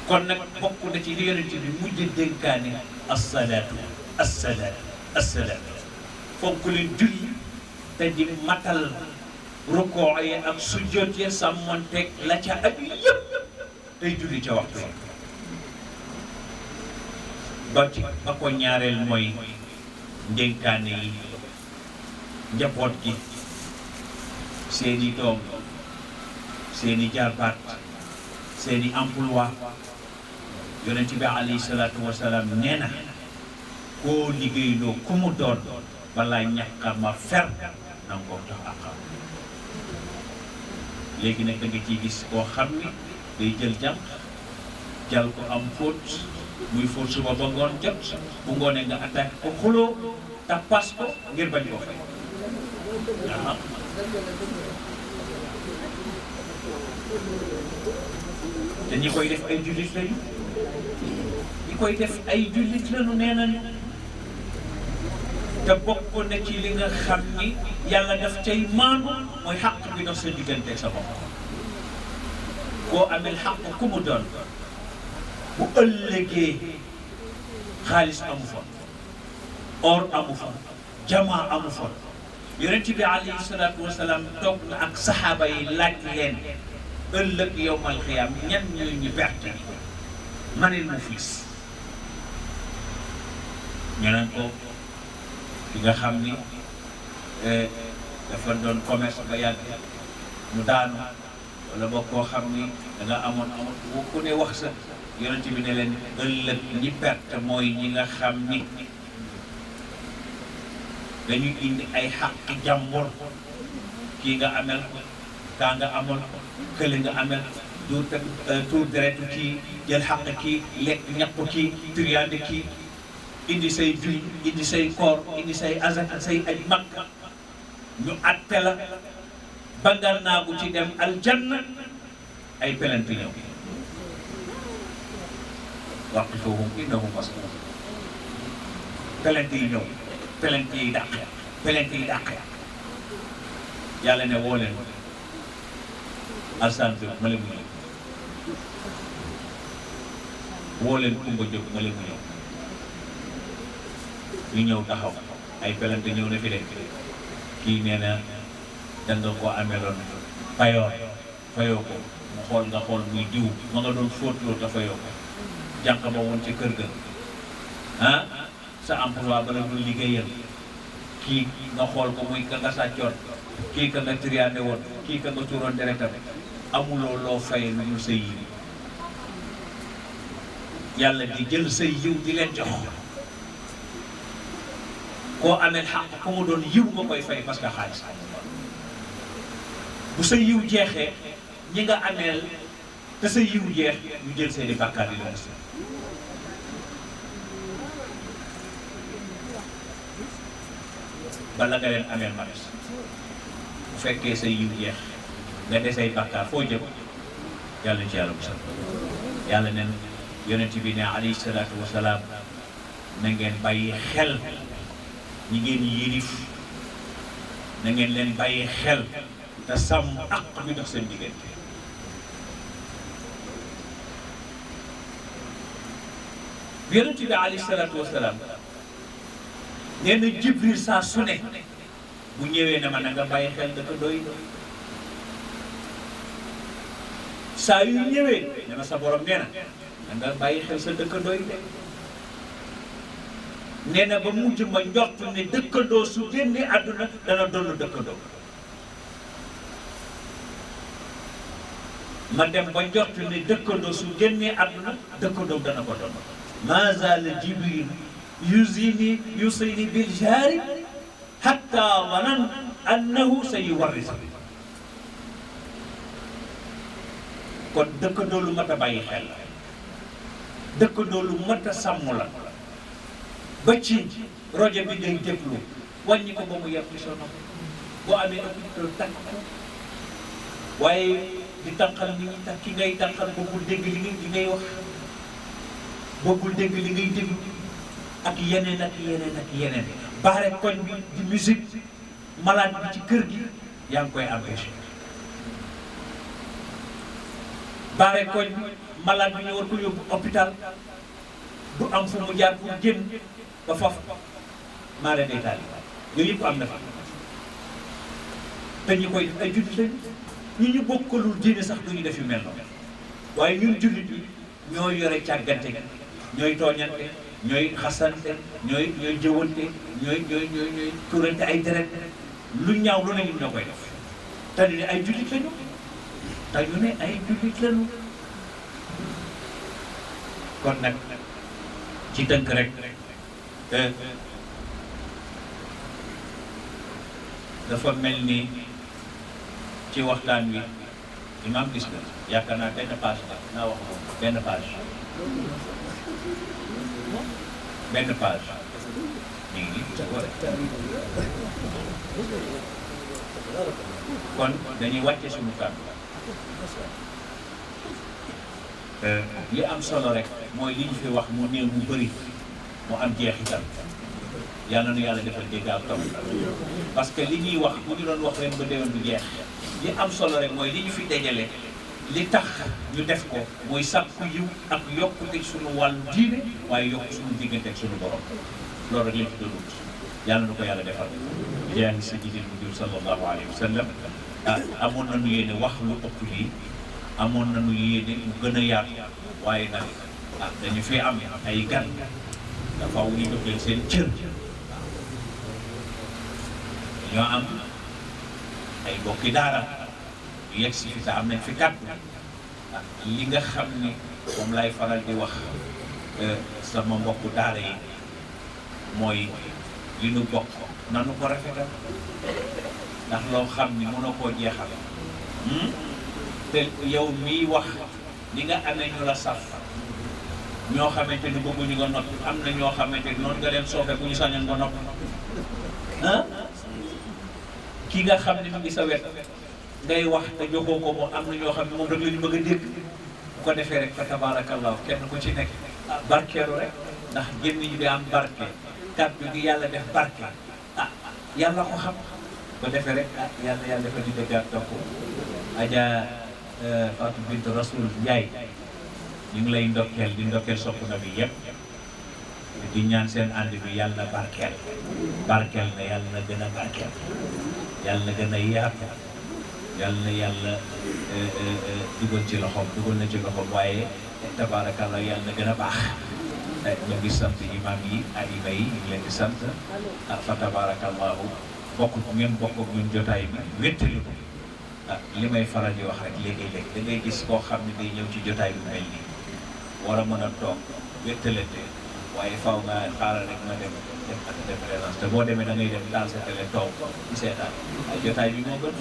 kon nag bokk na ci li yonent bi mujj dénkaane assalaatu assalaatu assalaatu fonk leen julli te di matal rukoo yi ak sujjoot ya sàmmonteeg la ca aju yëpp tey julli ca waxtu yi ba ko ñaareel mooy ndénkaane yi njaboot gi seeni doom seeni jarbaat seeni emploi yonent bi alayhi salaatu wa salaam nee na koo liggéeyloo ku mu doon balaa ñàkk ma fer na nga ko jox àqam léegi nag da nga ciy gis koo xam ni day jël jànq jal ko am fóot muy fóot suba ba ngoon jot bu ngoonee nga attaqué ko xuloo tappas ko ngir bañ koo fay te ñi koy def ay jullit lañu ñi koy def ay jullit lañu nee nañu te bokk na ci li nga xam ni yàlla daf cay maandu mooy xaq bi dox sa diggante sa bopp koo amel xaq ku mu doon bu ëllëgee xaalis amu fa or amu fa jamaa amu fa yonent bi alayhi salaatu wa salaam toog na ak saxaaba yi laaj leen ëllëg yowmal xiyaam ñan ñooy ñu perte manil muflis ñu naan ko ki nga xam ni dafa doon commerce ba yàgg mu daanu wala boo koo xam ni da nga amoon bu ku ne wax sa yonent bi ne leen ëllëg ñi perte mooy ñi nga xam ni dañuy indi ay xaqi jàmbur kii nga amel kaa nga amoon kële nga amel tuur deretu kii jël xaq kii lekk ñàpp kii triande kii indi say julli indi say koor indi say azaka say aj makka ñu atte la ba nga naagu ci dem aljanna ay pelent ñëw waqifuhum innahum mas'ulun pelent yi ñëw pelent yi dàq pelent yi dàq yàlla ne woo leen alsan bi ma leen mu ñëw woo leen kumba jóg ma leen mu ñëw ñu ñëw taxaw ay pelent ñëw na fi de kii nee na danga ko ameloon payoor fayoo ko mu xool nga xool muy diw ma nga doon fóotloo te fayoo ko jànq ba woon ci kër ga ah sa emploi ba la doon liggéeyal kii nga xool ko muy ka nga sàccoon kii ka nga triande woon kii ka nga tuuroon deretam amuloo loo fay lu ñu say yiw yàlla di jël say yiw di leen jox koo amee xaq ku mu doon yiw nga koy fay parce que xaalis bu sa yiw jeexee ñi nga ameel te sa yiw jeex ñu jël seeni bàkkaar yi la des bala nga leen ameel maris bu fekkee sa yiw jeex nga desay bàkkaar foo jëm yàlla ci yàlla musal yàlla neen yonent bi ne alayhi salaatu wasalaam na ngeen bàyyi xel ñi ngeen yilif na ngeen leen bàyyi xel te sàmm ak bi dox seen diggante yonent bi alayhi salaatu wasalaam nee na Jibril saa su ne bu ñëwee ne ma na nga bàyyi xel dëkkandoo yi saa yu ñëwee ne ma sa borom nee na nga bàyyi xel sa dëkkandoo yi nee na ba mujj ma njort ne dëkkandoo su génnee àdduna dana doon dëkkandoo ma dem ba njort ne dëkkandoo su génnee àdduna dëkkandoo dana ko doon ma zaala Jibril yusini bil jaari hatta wanan annahu sayuwarris kon dëkkandoo lu mat a bàyyi xel la dëkkandoo lu mat a sàmm la ba ci rajo bi ngay déglu wàññi ko ba mu yem ci sa nopp boo amee écouteur takk ko waaye di tànqal nit ñi tax ki ngay tànqal bëggul dégg li ngay wax bëggul dégg li ngay déglu ak yeneen ak yeneen ak yeneen baare koñ bi di musique malade bi ci kër gi yaa ngi koy empêché baare koñ bi malade bi ñu war ko yóbbu hôpital du am fu mu jaar pour génn ba foofu maare day taal yooyu yëpp am na fa te ñu koy ay jullit lañu ñi ñu bokkalul diine sax du ñu def yu mel noonu waaye ñun jullit yi ñoo yore càggante gi ñooy tooñante ñooy xasante ñooy jëwante ñooy turante ay deret lu ñaaw lu ne ñu ñoo koy def te ñu ne ay jullit lañu te ñu ne ay jullit lañu kon nag ci tënk rek dafa mel ni ci waxtaan wi imaam gis nga yaakaar naa benn page la naa wax moom benn page ñu ngi kon dañuy wàcce suñu kàddu li am solo rek mooy li ñu fi wax mu néew mu bëri mu am jeexital yàlla na yàlla defal dégg ak taw parce que li ñuy wax bu ñu doon wax ren ba déwén bu jeex li am solo rek mooy li ñu fi dajale li tax ñu def ko mooy sàkku yiw ak yokkute suñu wàllu diine waaye yokk suñu diggante ak suñu borom loolu rek lañ fi doon wut yàlla na ko yàlla defal jaahi sayyidil wujuud sallallahu alayhi wa sallam amoon nañu yéene wax lu ëpp lii amoon nañu yéene mu gën a yaatu waaye nag dañu fi am ay gan dafa wu ñu jox leen seen cër ñoo am ay bokki daara yu yegg si fi te am nañ fi kàddu li nga xam ni moom lay faral di wax sama mbokku daara yi mooy li nu bokk nanu ko rafetal ndax loo xam ni mënoo koo jeexal te yow miy wax ni nga amee ñu la saf ñoo xamante ni bëgguñu nga noppi am na ñoo xamante ni noonu nga leen soofe bu ñu sañoon nga noppi ki nga xam ne mu ngi sa wet ngay wax te joxoo ko moom am na ñoo xam ne moom rek la ñu bëgg a dégg bu ko defee rek fa tabarakallahu kenn ku ci nekk barkeelu rek ndax gémmiñ bi am barke kàddu gi yàlla def barke yàlla ko xam ko defee rek yàlla dafa di dëggaat topp Adja Fatou Bint Rasoul Ndiaye ñu ngi lay ndokkeel di ndokkeel sopp na bi yëpp di ñaan seen ànd bi yàlla na barkeel na yàlla na gën a barkeel yàlla na gën a yaatu yàlla na yàlla dugal ci loxoom dugal na ci loxoom waaye tabaarakallah yàlla na gën a baax ñu ngi sant imam yi ayima yi ñu ngi leen di sant fa tabaarakallahu bokk ngeen bokk ak ñun jotaay bi wéttali ko li may faral di wax rek léegi-léegi da ngay gis koo xam ne day ñëw ci jotaay bu mel nii war a mën a toog wéttalante waaye faw nga xaaral rek nga dem def ak def présence te boo demee da ngay dem taal sa télé toog ci seetaan ay jotaay bi moo gën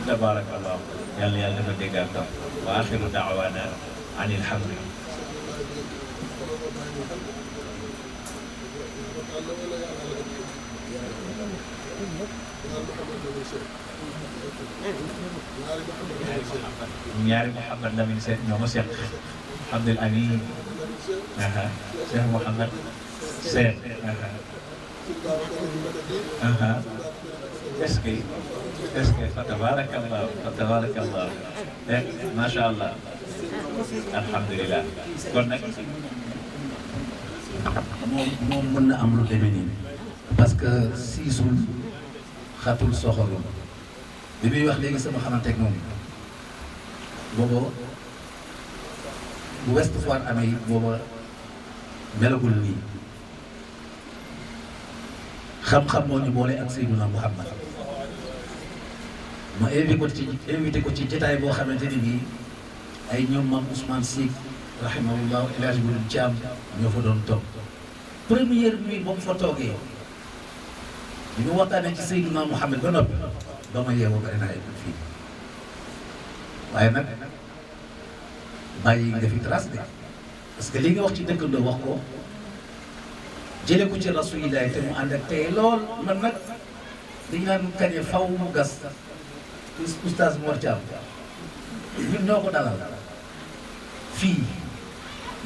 tabaarakallah yàlla yàlla dafa dégg ak toog wa axiru daawaana an alhamdulillah ñaari Mouhamad Lamine Seck ñoo ma seq Abdul Amin Cheikh Mouhamad Seck est-ce que fa tabarakallah macha allah alhamdulilah kon nag moom mën na am lu demee nii parce que siisul xatul soxorul bi muy wax léegi sama xamanteeg moom booba bu West Foire amee it booba melagul nii xam-xam moo ñu boole ak Seydina Muhammad ma invité ko ci jotaay boo xamante ni bii ay ñoom maam Ousmane Sy rahimahullah El Hadj Boudou Thiam ñoo fa doon toog première nuit ba mu fa toogee bi ñu waxtaanee ci Seydina Muhammad ba noppi ba ma yeewoo bari naa yegg fii waaye nag bàyyi nga fi trace de parce que li nga wax ci dëkkandoo wax ko jëlee ko ci rasulilah te mu ànd ak tey lool man nag dañu naan kañe faw mu gas oustaz Mor Thiam ñun ñoo ko dalal fii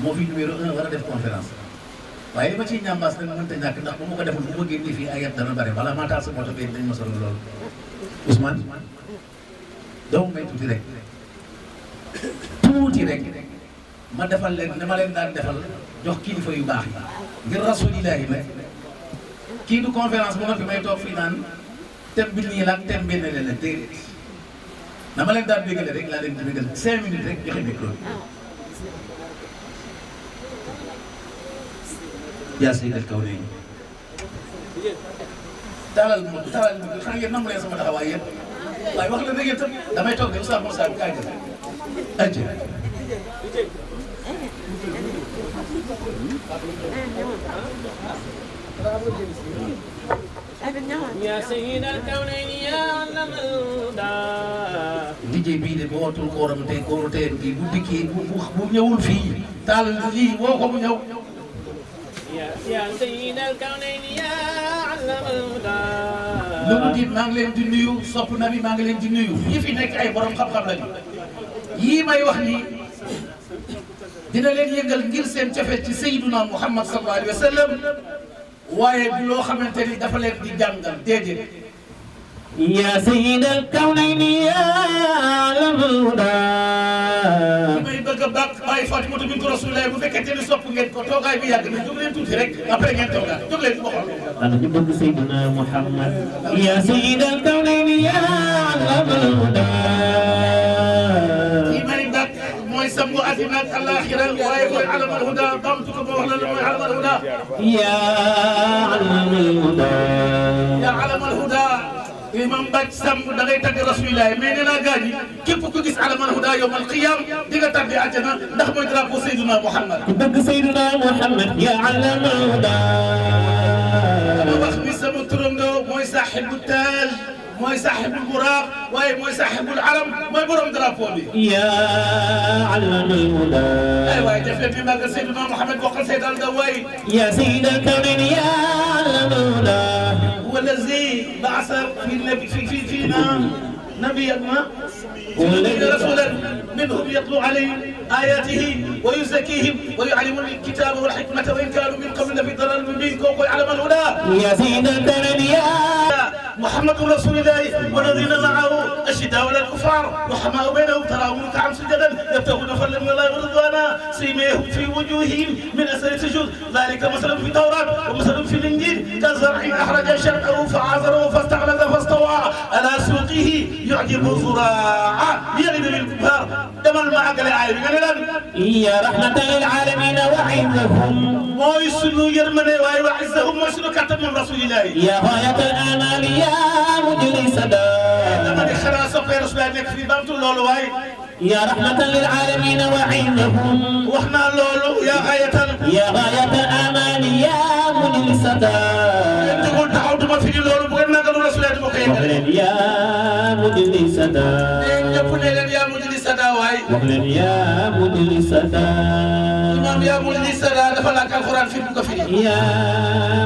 moo fi numéro 1 war a def conférence waaye li ma ciy ñambaas nag mënta ñàkk ndax bu ma ko deful bu ma génnee fii ay yat dana bare wala maa taal sa moto bi dañ ma solo loolu Ousmane doomu may tuuti rek ma defal leen dama leen daan defal jox kilifa yu baax yi ngir rasulillahi nag kii du conférence bu ma fi may toog fii naan thème bi nii la ak thème benn la déedéet dama leen daan bégale rek laa leen di bégal 5 minutes rek joxe micro yaa seydal kaw nañu taalal ma xam ngeen nangu leen sama taxawaay yëpp waaye wax la na ngeen tam damay toog de Oustaz Moussa bi kaay jël ajj يا سيد الكونين يا علم الهدى liggéey bii de boo watul kooram tey kooru tey gi bu dikkee bu ñëwul fii taal lii woo ko mu ñëw يا سيد الكونين يا علم الهدى loolu diit maa ngi leen di nuyu sopp na bi maa ngi leen di nuyu ñi fi nekk ay borom xam-xam lañu yii may wax nii dina leen yëngal ngir seen cofet ci Seydina Muhammad sallallahu alayhi wa sallam waaye du loo xamante ni dafa leen di jàngal déedéet يا سيد الكونين يا علم الهدى li may bëgg a bàq bàyyi Fatimatu bintu Rasulillah bu fekkente ni sopp ngeen ko toogaay bi yàgg na jóg leen tuuti rek après ngeen toogaat jóg leen ma xool أنا جبت سيدنا محمد يا سيد الكونين يا علم الهدى li may bàq mooy sangu àddina ak àllaaxira waaye mooy alamal huda bamtu ko ba wax la mooy alamal huda يا علم الهدى ya alamal huda imam Bac Samb da ngay tagg Rasulillah mais nee naa gaañ yi képp ku gis alamal huda yawmal qiyaam di nga tàbbi àjjana ndax mooy drapeau Seydina Muhammad بدك سيدنا محمد يا علم الهدى ma wax ni sama turandoo mooy saaxibu taaj mooy saaxibu buraaq waaye mooy saaxibu alam mooy borom drapeau bi. yaa allamal hudaa. ay waay def leen fi màggal Seydina Mouhamed bokkal Seydal da waay. yaa sayyidal kawni yaa allamal hudaa. huwa allazi ba'asa fiina nabiyana رسولا منهم يتلو عليهم آياته ويزكيهم ويعلمهم الكتاب والحكمة وإن كانوا من قبل في ضلال مبين كوكو يعلم الهدى. يا سيد الدنيا محمد رسول الله والذين معه أشداء على الكفار رحماء بينهم تراهم ركعا سجدا يبتغون فضلا من الله ورضوانا سيماهم في وجوههم من أثر السجود ذلك مثل في التوراة ومثل في الإنجيل كزرع أخرج شرقه فعازره فاستغلظ فاستوى على سوقه يعجب الزراع يغلب بالكفار دمر معك الآية يا رحمة للعالمين وعزهم ويسلوا يرمني ويعزهم ويسلوا كتب من رسول الله. يا غاية الآمال يا مجلي سدا. لما خلاص في رسول الله في بابت اللولو واي. يا رحمة للعالمين وعزهم وإحنا اللولو يا غاية الآمال يا مجلي سدا. تقول تعود ما في اللولو بغينا قالوا رسول الله بخير. يا مجلي سدا. يقول يا مجلي سدا واي. يا مجلي سدا. إمام يا مجلي سدا دفعك القرآن في بكفي. يا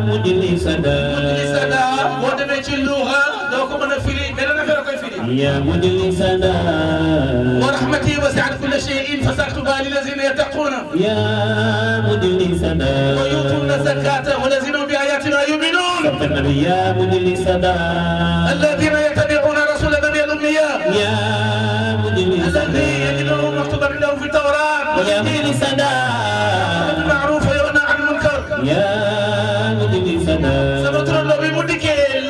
مجلي سدا. مجلي سدا ودمج اللغة لو كنا فيلي بيننا في ركوي فيلي. يا مجلي سدا. ورحمتي وسعت كل شيء فسأكتبها للذين يتقون. يا مجلي سدا. ويؤتون الزكاة والذين بآياتنا يؤمنون. يا مجلي سدا. الذين يتبعون رسول النبي الأمية. يا مجلي سدا. الذي يجدونه مكتوبا عنده في التوراة. يا مجلي سدا. بالمعروف وينهى عن المنكر. يا مجلي سدا. سبتر الله بمدك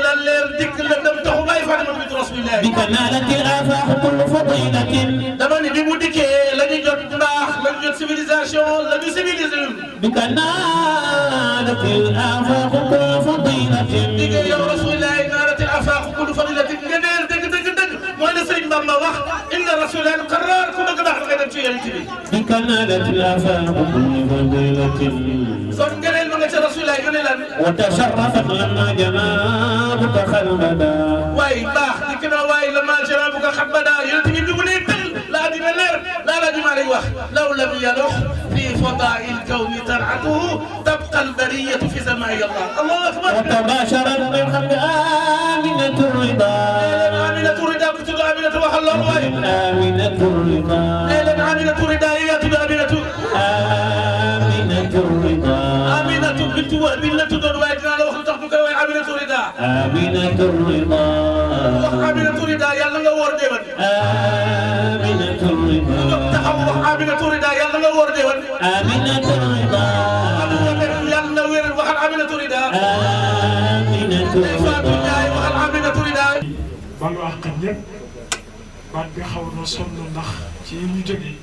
للير ديك لندم تخو ما يفعل من رسول الله. بك نالت الآفاق كل فضيلة. دمني بمدك لني جد باخ لني جد سيفيليزاسيون لني سيفيليزم. بك نالت الآفاق كل فضيلة. ديك يا رسول الله نالت الآفاق كل فضيلة. جنير دق دق دق وأنا سيد بابا وقت إن رسول الله قرر كل قدر غير شيء يلتبي. بك نالت الآفاق كل فضيلة. صن جنير ما قلت رسول الله جنير. وتشرفت لما جنابك خلدا. واي باخ ديكنا واي لما جنابك خبدا يلتبي بيقولي لا دين لير لا دي مالي واخ لو لم يلوح في فضاء الكون ترعته تبقى البرية في سماء الله. الله أكبر. وتباشرت بالخلق آمنة الرضا. آمنة الرضا بتدعو آمنة وحل الله واي. آمنة الرضا. آمنة الرضا هي تدعو آمنة. آمنة الرضا. آمنة بنت وهب لا تدعو واجنا لو خلتك واي آمنة الرضا. آمنة الرضا. آمنة الرضا يلا نور ديوان. آمنة الرضا. تحوح آمنة الرضا يلا نور ديوان. آمنة الرضا. يلا نور وحل آمنة الرضا. آمنة الرضا. وحل آمنة الرضا. baal wax kat ñëpp baat bi xaw na sonn ndax ci ñu jógee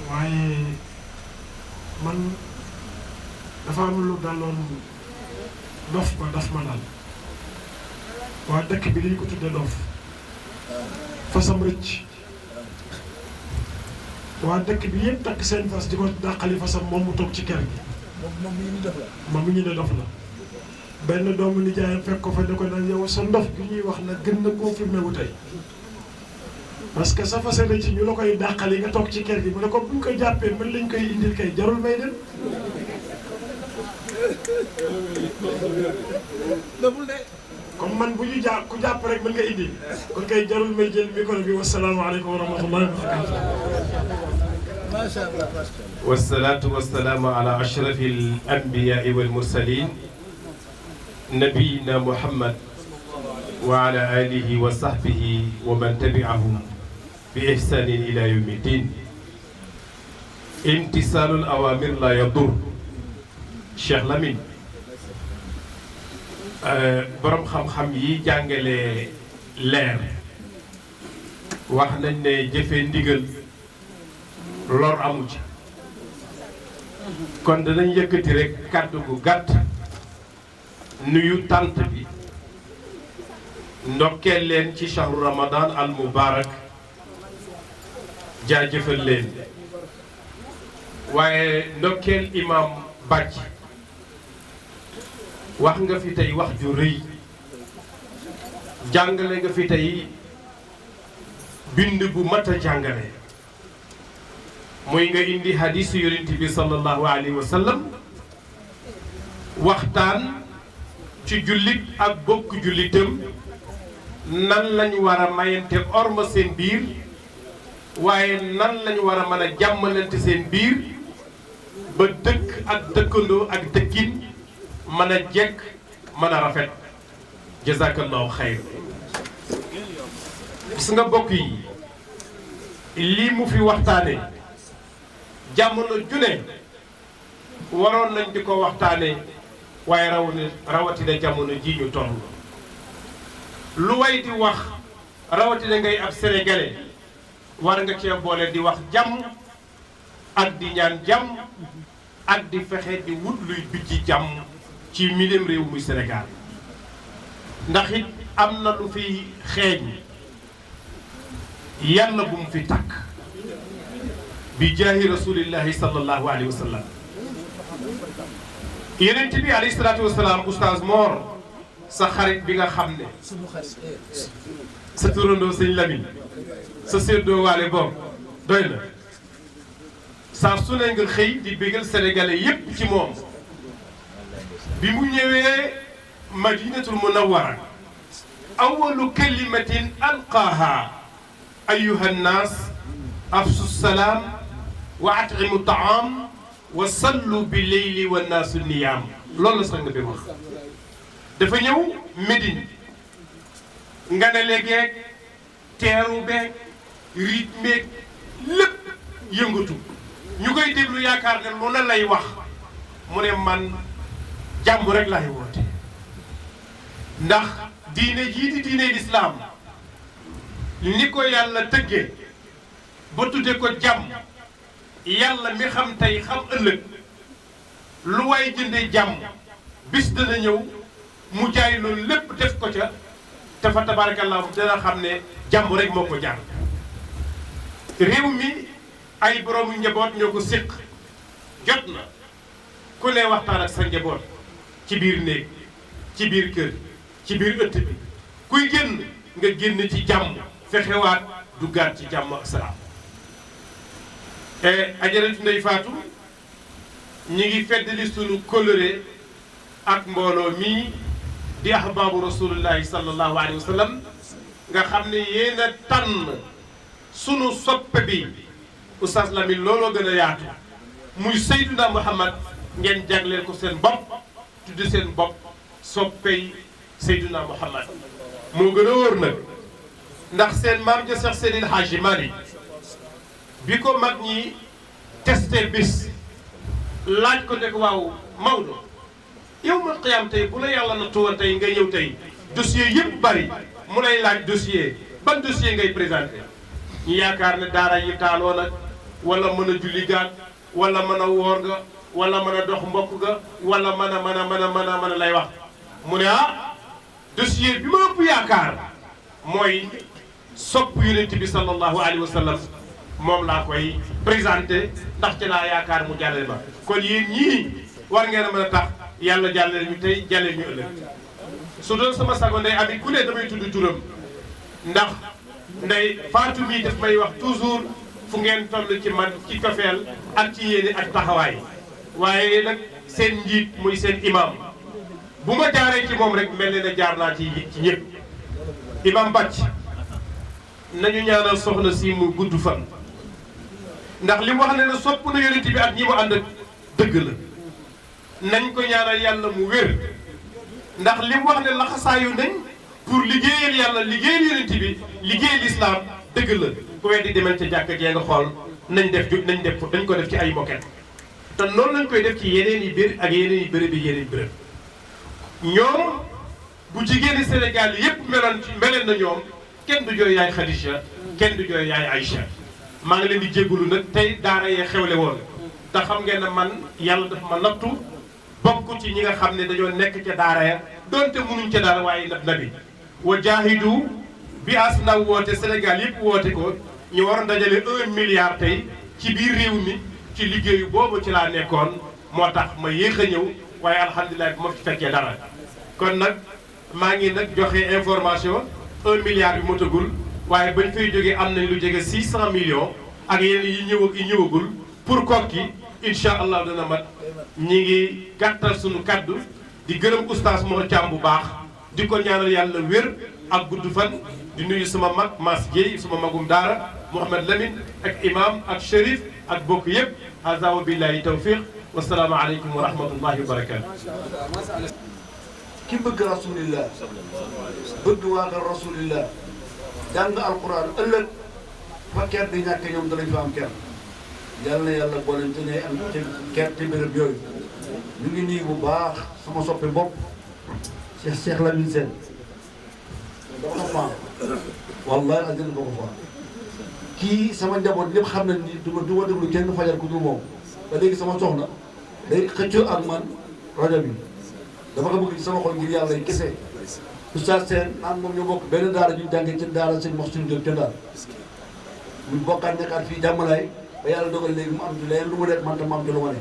waaye man dafa am lu daloon dof ba daf ma dal waa dëkk bi dañu ko tudde dof fasam rëcc waa dëkk bi yëpp takk seen fas di ko dàqali fasam moom mu toog ci kër gi moom mi ñu ne dof la benn doomu nijaayam fekk ko fa ne ko nag yow sa ndof bi ñuy wax nag gën na confirmé wu tey parce que sa fas ci ñu la koy dàqali nga toog ci kër gi mu ne ko bu ñu koy jàppee mën lañ koy indil kay jarul may dem. comme man bu ñu jàpp ku jàpp rek mën nga indi kon kay jarul may jël micro bi wasalaamaaleykum wa rahmatullahi wa barakatuh. wasalaatu wasalaamu ala ashrafi al anbiyaai wal mursalin nabiyina muhammad wa ala alihi wa sahbihi wa man tabi'ahum bi ihsanin ila yawmi din. imtisaalul awamir la yadur. Cheikh Lamine borom xam-xam yi jàngale leer wax nañ ne jëfe ndigal lor amu ci kon danañ yëkkati rek kàddu gu gàtt nuyu tant bi ndokkeel leen ci shahru ramadan al mubarak jaajëfal leen waaye ndokkeel imam bàcc wax nga fi tey wax ju rëy jàngale nga fi tey bind bu mat a jàngale muy nga indi hadisu yonent bi sallallahu alayhi wa sallam waxtaan ci jullit ak bokk jullitam nan lañu war a mayante orma seen biir waaye nan lañu war a mën a jàmmalante seen biir ba dëkk ak dëkkandoo ak dëkkin mën a jekk mën a rafet jazakallahu xayr gis nga bokk yi lii mu fi waxtaane jamono june waroon nañ di ko waxtaane waaye rawatina jamono ji ñu toll lu way di wax rawatina ngay ab sénégalais war nga cee boole di wax jàmm ak di ñaan jàmm ak di fexe di wut luy bijji jàmm ci milim réew muy Sénégal ndax it am na lu fi xeeñ yàlla bu mu fi takk bi jaahi rasulillahi sallallahu alayhi wa sallam yonent bi alayhi salaatu wa salaam oustaz Mor sa xarit bi nga xam ne sa turandoo sëñ Lamine sa séddoo waale boobu doy na saa su ne nga xëy di bégal sénégalais yépp ci moom bi mu ñëwee madinatul munawwara awalu kalimatin alqaaha ayuha nnaas afsu salaam wa at'imu taam wa sallu bi leyli wa naasu niyaam loolu la sax nga bi wax dafa ñëw Médine nga ne léegi teeru beeg rythme beeg lépp yëngatu ñu koy déglu yaakaar ne lu na lay wax mu ne man jàmm rek laay woote ndax diine jii di diine lislaam ni ko yàlla tëggee ba tudde ko jàmm yàlla mi xam tey xam ëllëg lu waay jëndee jàmm bis dana ñëw mu jaay loolu lépp def ko ca te fa tabarakallahu dana xam ne jàmm rek moo ko jar réew mi ay boroomu njaboot ñoo ko séq jot na ku ne waxtaan ak sa njaboot ci biir néeg ci biir kër ci biir ëtt bi kuy génn nga génn ci jàmm fexewaat duggaat ci jàmm ak salaam ajaratu Ndey Faatu ñi ngi feddali sunu kóllëre ak mbooloo mii di ahbaabu rasulullahi sallallahu alayhi wa sallam nga xam ne yéen a tànn sunu soppe bi Oustaz Lamine looloo gën a yaatu muy Seydina Muhammad ngeen jagleel ko seen bopp tudde seen bopp soppey Seydina Muhammad moo gën a wóor nag ndax seen maam ja Seex Seydil Haaji Maalik bi ko mag ñi testé bis laaj ko ne ko waaw Maodo yow ma xiyaam tey bu la yàlla na tuwoon tey ngay ñëw tey dossier yëpp bari mu lay laaj dossier ban dossier ngay présenté ñu yaakaar ne daara yi taaloo nag wala mën a julli gaat wala mën a woor nga wala mën a dox mbokk ga wala mën a lay wax mu ne dossier bi ma ëpp yaakaar mooy sopp yonent bi sallallahu alayhi wa sallam moom laa koy présenté ndax ci laa yaakaar mu jàllale ma kon yéen ñii war ngeen a mën a tax yàlla jàllale ñu tey jàllale ñu ëllëg su doon sama sago ndey abi ku ne damay tudd turam ndax ndey Faatu mii daf may wax toujours fu ngeen toll ci man ci cofeel ak ci yéene ak taxawaay waaye nag seen njiit muy seen imam bu ma jaaree ci moom rek mel na jaar naa ci ñëpp imam Bàcc nañu ñaanal soxna si mu gudd fan ndax li mu wax ne sopp na yonent bi ak ñi mu ànd ak dëgg la nañ ko ñaanal yàlla mu wér ndax li mu wax ne laxasaayu nañ pour liggéeyal yàlla liggéeyal yonent bi liggéeyal lislaam dëgg la ku weddi demal ca jàkka jee nga xool dañ ko def ci ay moquette te noonu lañ koy def ci yeneen yi biir ak yeneen yi bërëb yi yeneen bërëb ñoom bu jigéeni Sénégal yépp meleen na ñoom kenn du jooy yaay Khadija kenn du jooy yaay Aïcha maa ngi leen di jégalu nag tey daara yee xewle woon te xam ngeen ne man yàlla dafa ma nattu bokk ci ñi nga xam ne dañoo nekk ca daara ya donte munuñ ca daara waaye nabi wa jaahidu bi as ndaw woote Sénégal yëpp woote ko ñu waroon dajale 1 milliard tey ci biir réew mi ci liggéeyu boobu ci laa nekkoon moo tax ma yéex a ñëw waaye alhamdulilah bu ma fi fekkee dara kon nag maa ngi nag joxe information 1 milliard bi motagul waaye bañ fay jógee am nañ lu jege 600 millions ak yeneen yi ñëw ak yi ñëwagul pour Koki incha allah dana mat ñi ngi gàttal suñu kaddu di gërëm oustaz Mor Thiam bu baax di ko ñaanal yàlla wér ak gudd fan di nuyu suma mag Mass Dieye suma magum daara Mouhamed Lamine ak imam ak Chérif ak bokk yëpp hada wa billahi tawfiq wasalaamu aleykum wa rahmatullahi wa barakatu ki bëgg rasulillah bëgg waagal rasulillah jàng alquran ëllëg fa ker di ñàkk ñoom danañ fa am ker yàlla na yàlla boole te ne am ci ker ci béréb yooyu ñu ngi nii bu baax sama soppe bopp Cheikh Lamine Sène dama ko faa wallahi azim dama ko faa kii sama njaboot ñëpp xam nañ ni du ma déglu kenn fajar ku dul moom ba léegi sama soxna day xëccoo ak man rajo bi dafa ko bëgg ci sama xol ngir yàlla yi kese oustaz Sène naan moom ñoo bokk benn daara ñu jàngee ci daara sëñ Moxsin Diop ca Ndar ñu bokkaat nekkaat fii jàmmalaay ba yàlla dogal léegi mu am ci leneen lu mu nekk man tam ma am ci lu ma ne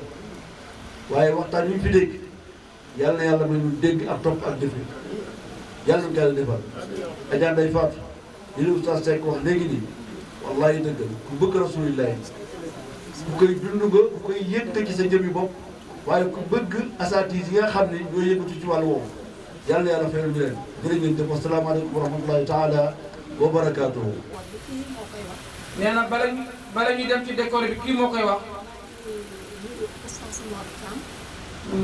waaye waxtaan yu ñu fi dégg yàlla na yàlla may ñu dégg ak topp ak jëfe yàlla na ko yàlla defal ajaan day faatu li oustaz Seck wax léegi nii wallahi dëgg ku bëgg rasulillahi ku koy dund nga ku koy yëg ci sa jëmmi bopp waaye ku bëgg asaatiis yi nga xam ne ñoo yëngatu ci wàllu woowu yàlla yàlla fayal ñu leen jërë ngeen jëf asalaamaaleykum wa rahmatullahi taala wa barakaatuhu. nee na bala ñuy dem ci décor bi kii moo koy wax.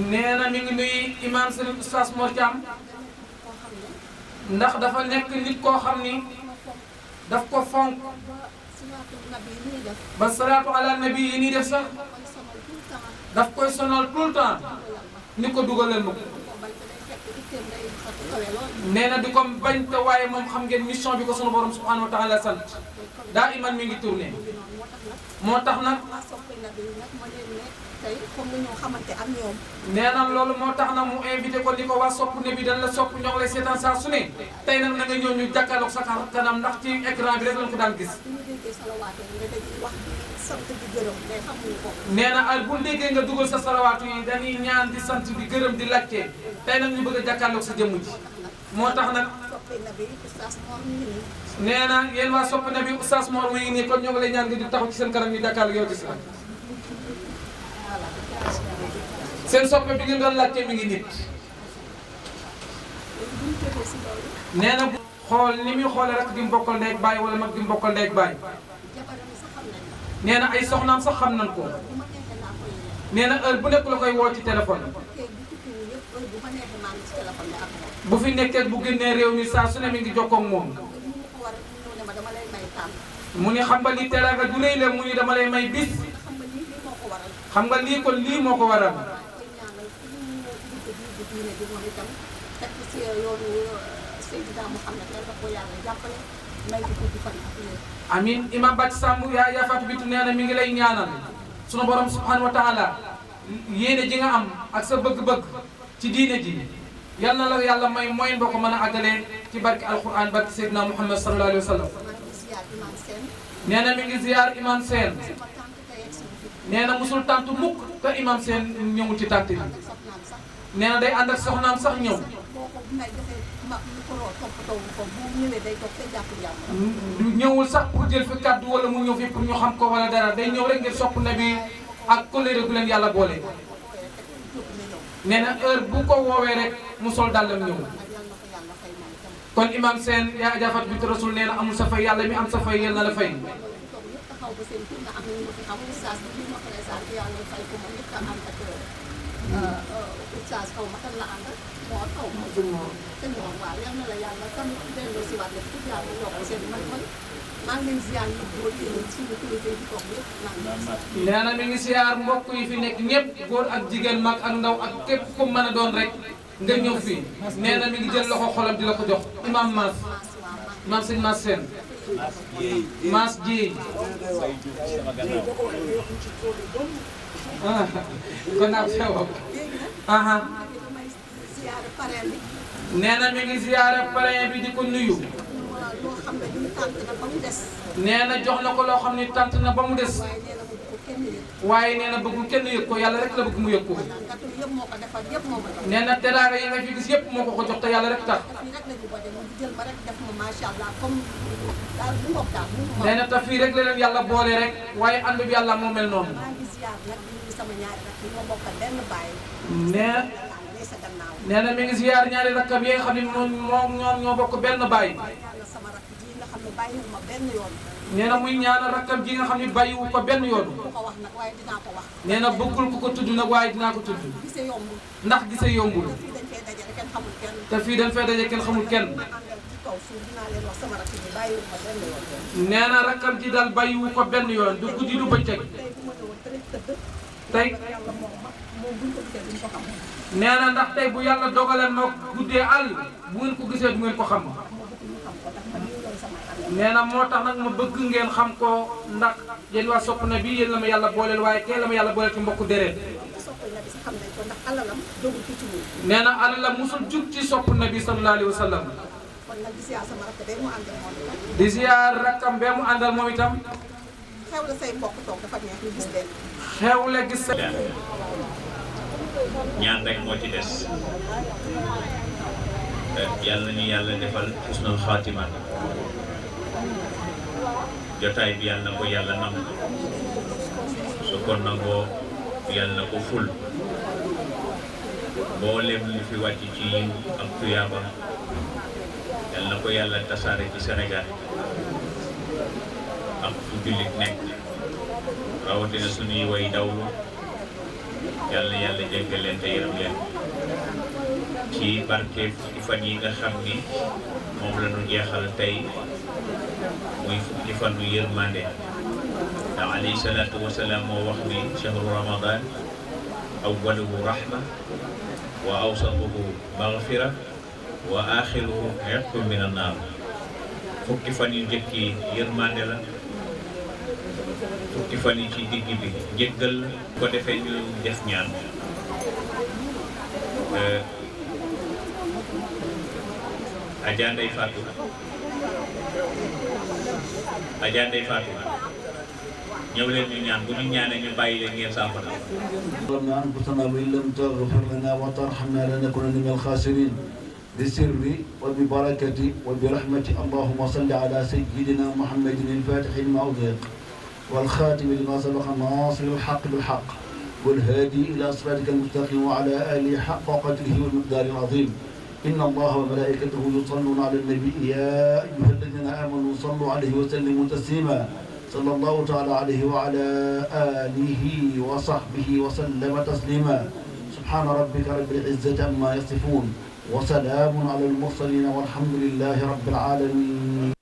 nee na mi ngi nuyu imam Serigne Oustaz Mor Thiam ndax dafa nekk nit koo xam ni daf ko fonk ba salaatu ala nabi yi nii def sax daf koy sonal tout le temps ni ko dugalal ma ko nee na di ko bañ te waaye moom xam ngeen mission bi ko sunu borom subhanahu wa taala sant daa iman mi ngi tourné moo tax nag nee na loolu moo tax nag mu invité ko ni ko waa sopp ne bi dañ la sopp ñoo ngi lay seetaan saa su ne tey nag na nga ñëw ñu jàkkaarloog sa kanam ndax ci écran bi rek lañ ko daan gis. nee na ay bu déggee nga dugal sa salawaatu yi dañuy ñaan di sant di gërëm di laajte tey nag ñu bëgg a jàkkaarloog sa jëmm ji moo tax nag. nee na yéen waa sopp na bi oustaz Mor mi ngi nii kon ñoo ngi lay ñaan nga di taxaw ci seen kanam ñu jàkkaarloog yow gis la seen soppe bi ngeen doon laajte mi ngi nit. nee na xool ni muy xoolee rek di mbokkal ndey ak baay wala mag di mbokkal ndey ak baay. nee na ay soxnaam sax xam nañ ko. nee na heure bu nekk la koy woo ci téléphone. bu fi nekkee bu génnee réew mi saa su ne mi ngi jokkoo ak moom. mu ni xam nga li teraanga du rëy la mu ni dama lay may bis. xam nga lii kon lii moo ko waral. amin imam Bàcc Samb yaa Fatou Bintou nee na mi ngi lay ñaanal sunu borom subhanahu wa taala yéene ji nga am ak sa bëgg-bëgg ci diine ji yal na la yàlla may mooy boo ko mën a àggalee ci barki alquran barki Seydina Muhammad sallallahu alayhi wa sallam. nee na mi ngi ziar imam Sène nee na musul tàntu mukk te imam Sène ñëwul ci tànt bi nee na day ànd ak soxnaam sax ñëw. ñëwul sax pour jël fi kàddu wala mu ñëw fi pour ñu xam ko wala dara day ñëw rek ngir sopp nabi ak colère gu leen yàlla boole. nee na heure bu ko woowee rek mu sol dàllam ñëw. kon imam Sène yaa Adja Fatou Bintou Rasoul nee na amul sa fay yàlla mi am sa fay yal na la fay. nee na mi ngi siyaar mbokk yi fi nekk ñëpp góor ak jigéen mag ak ndaw ak képp ku mën a doon rek nga ñëw fii nee na mi ngi jël loxo xolam di la ko jox imam Mass imam sëñ Mass Sène Mass Dieye kon naa feewa nee na mi ngi ziyaare parrain bi di ko nuyu nee na jox na ko loo xam ni tànt na ba mu des waaye nee na bëggul kenn yëg ko yàlla rek la bëgg mu yëg ko. nee na teraanga yi nga fi gis yëpp moo ko ko jox te yàlla rek tax. nee na te fii rek la leen yàlla boole rek waaye ànd bi yàlla moo mel noonu. nee na mi ngi ziyaar ñaari rakkam yi nga xam ne moom ñoo bokk benn baay. nee na muy ñaanal rakkam ji nga xam ne bàyyiwu ko benn yoon. nee na bëggul ku ko tudd nag waaye dinaa ko tudd. ndax gise yombul. te fii dañ fay daje kenn xamul kenn. nee na rakkam ji daal bàyyiwu ko benn yoon du guddi du bëccëg. tey nee na ndax tey bu yàlla dogalee ma guddee àll bu ngeen ko gisee du ngeen ko xam. nee na moo tax nag ma bëgg ngeen xam ko ndax yéen waa sopp na bi yéen la ma yàlla booleel waaye kee la ma yàlla booleel ci mbokku deret. nee na alalam musul jug ci sopp na bi sallallahu alayhi wa sallam. di ziyaar rakkam bee mu àndal moom itam. xewle say mbokk toog dafa neex ñu gis leen. xewle gis sa. ñaan rek moo ci des yàlla ñu yàlla defal husnul xaatima jotaay bi yàlla na ko yàlla nangu su ko nangoo yàlla na ko ful mboolem li fi wàcc ci yiw ak tuyaaba yàlla na ko yàlla tasaare ci Sénégal ak fu jullit nekk rawatina suñuy way dawlu yàlla na yàlla jéggal leen te yërëm leen ci barke fukki fan yi nga xam ni moom la ñu jeexal tey muy fukki fanu yërmande ndax alayhi salaatu wasalaam moo wax ni shahru ramadan awwaluhu rahma wa awsatuhu maghfira wa axiruhu itqun min annaar fukki fan yu njëkk yi yërmande la fukki fan yi ci digg bi njëggal ko defee ñu def ñaan Adja Ndeye Fatou ñëw leen ñu ñaan bu ñu ñaanee ñu bàyyi leen ngeen saafara. ظلمنا أنفسنا وإن لم تغفر لنا وترحمنا لنكونن من الخاسرين بسر وببركة وبرحمة اللهم صل على سيدنا محمد الفاتح لما أغلق والخاتم لما سبق ناصر الحق بالحق والهادي إلى صراطك المستقيم وعلى آله حق قدره والمقدار العظيم. إن الله وملائكته يصلون على النبي يا أيها الذين آمنوا صلوا عليه وسلموا تسليما صلى الله تعالى عليه وعلى آله وصحبه وسلم تسليما. سبحان ربك رب العزة عما يصفون وسلام على المرسلين والحمد لله رب العالمين.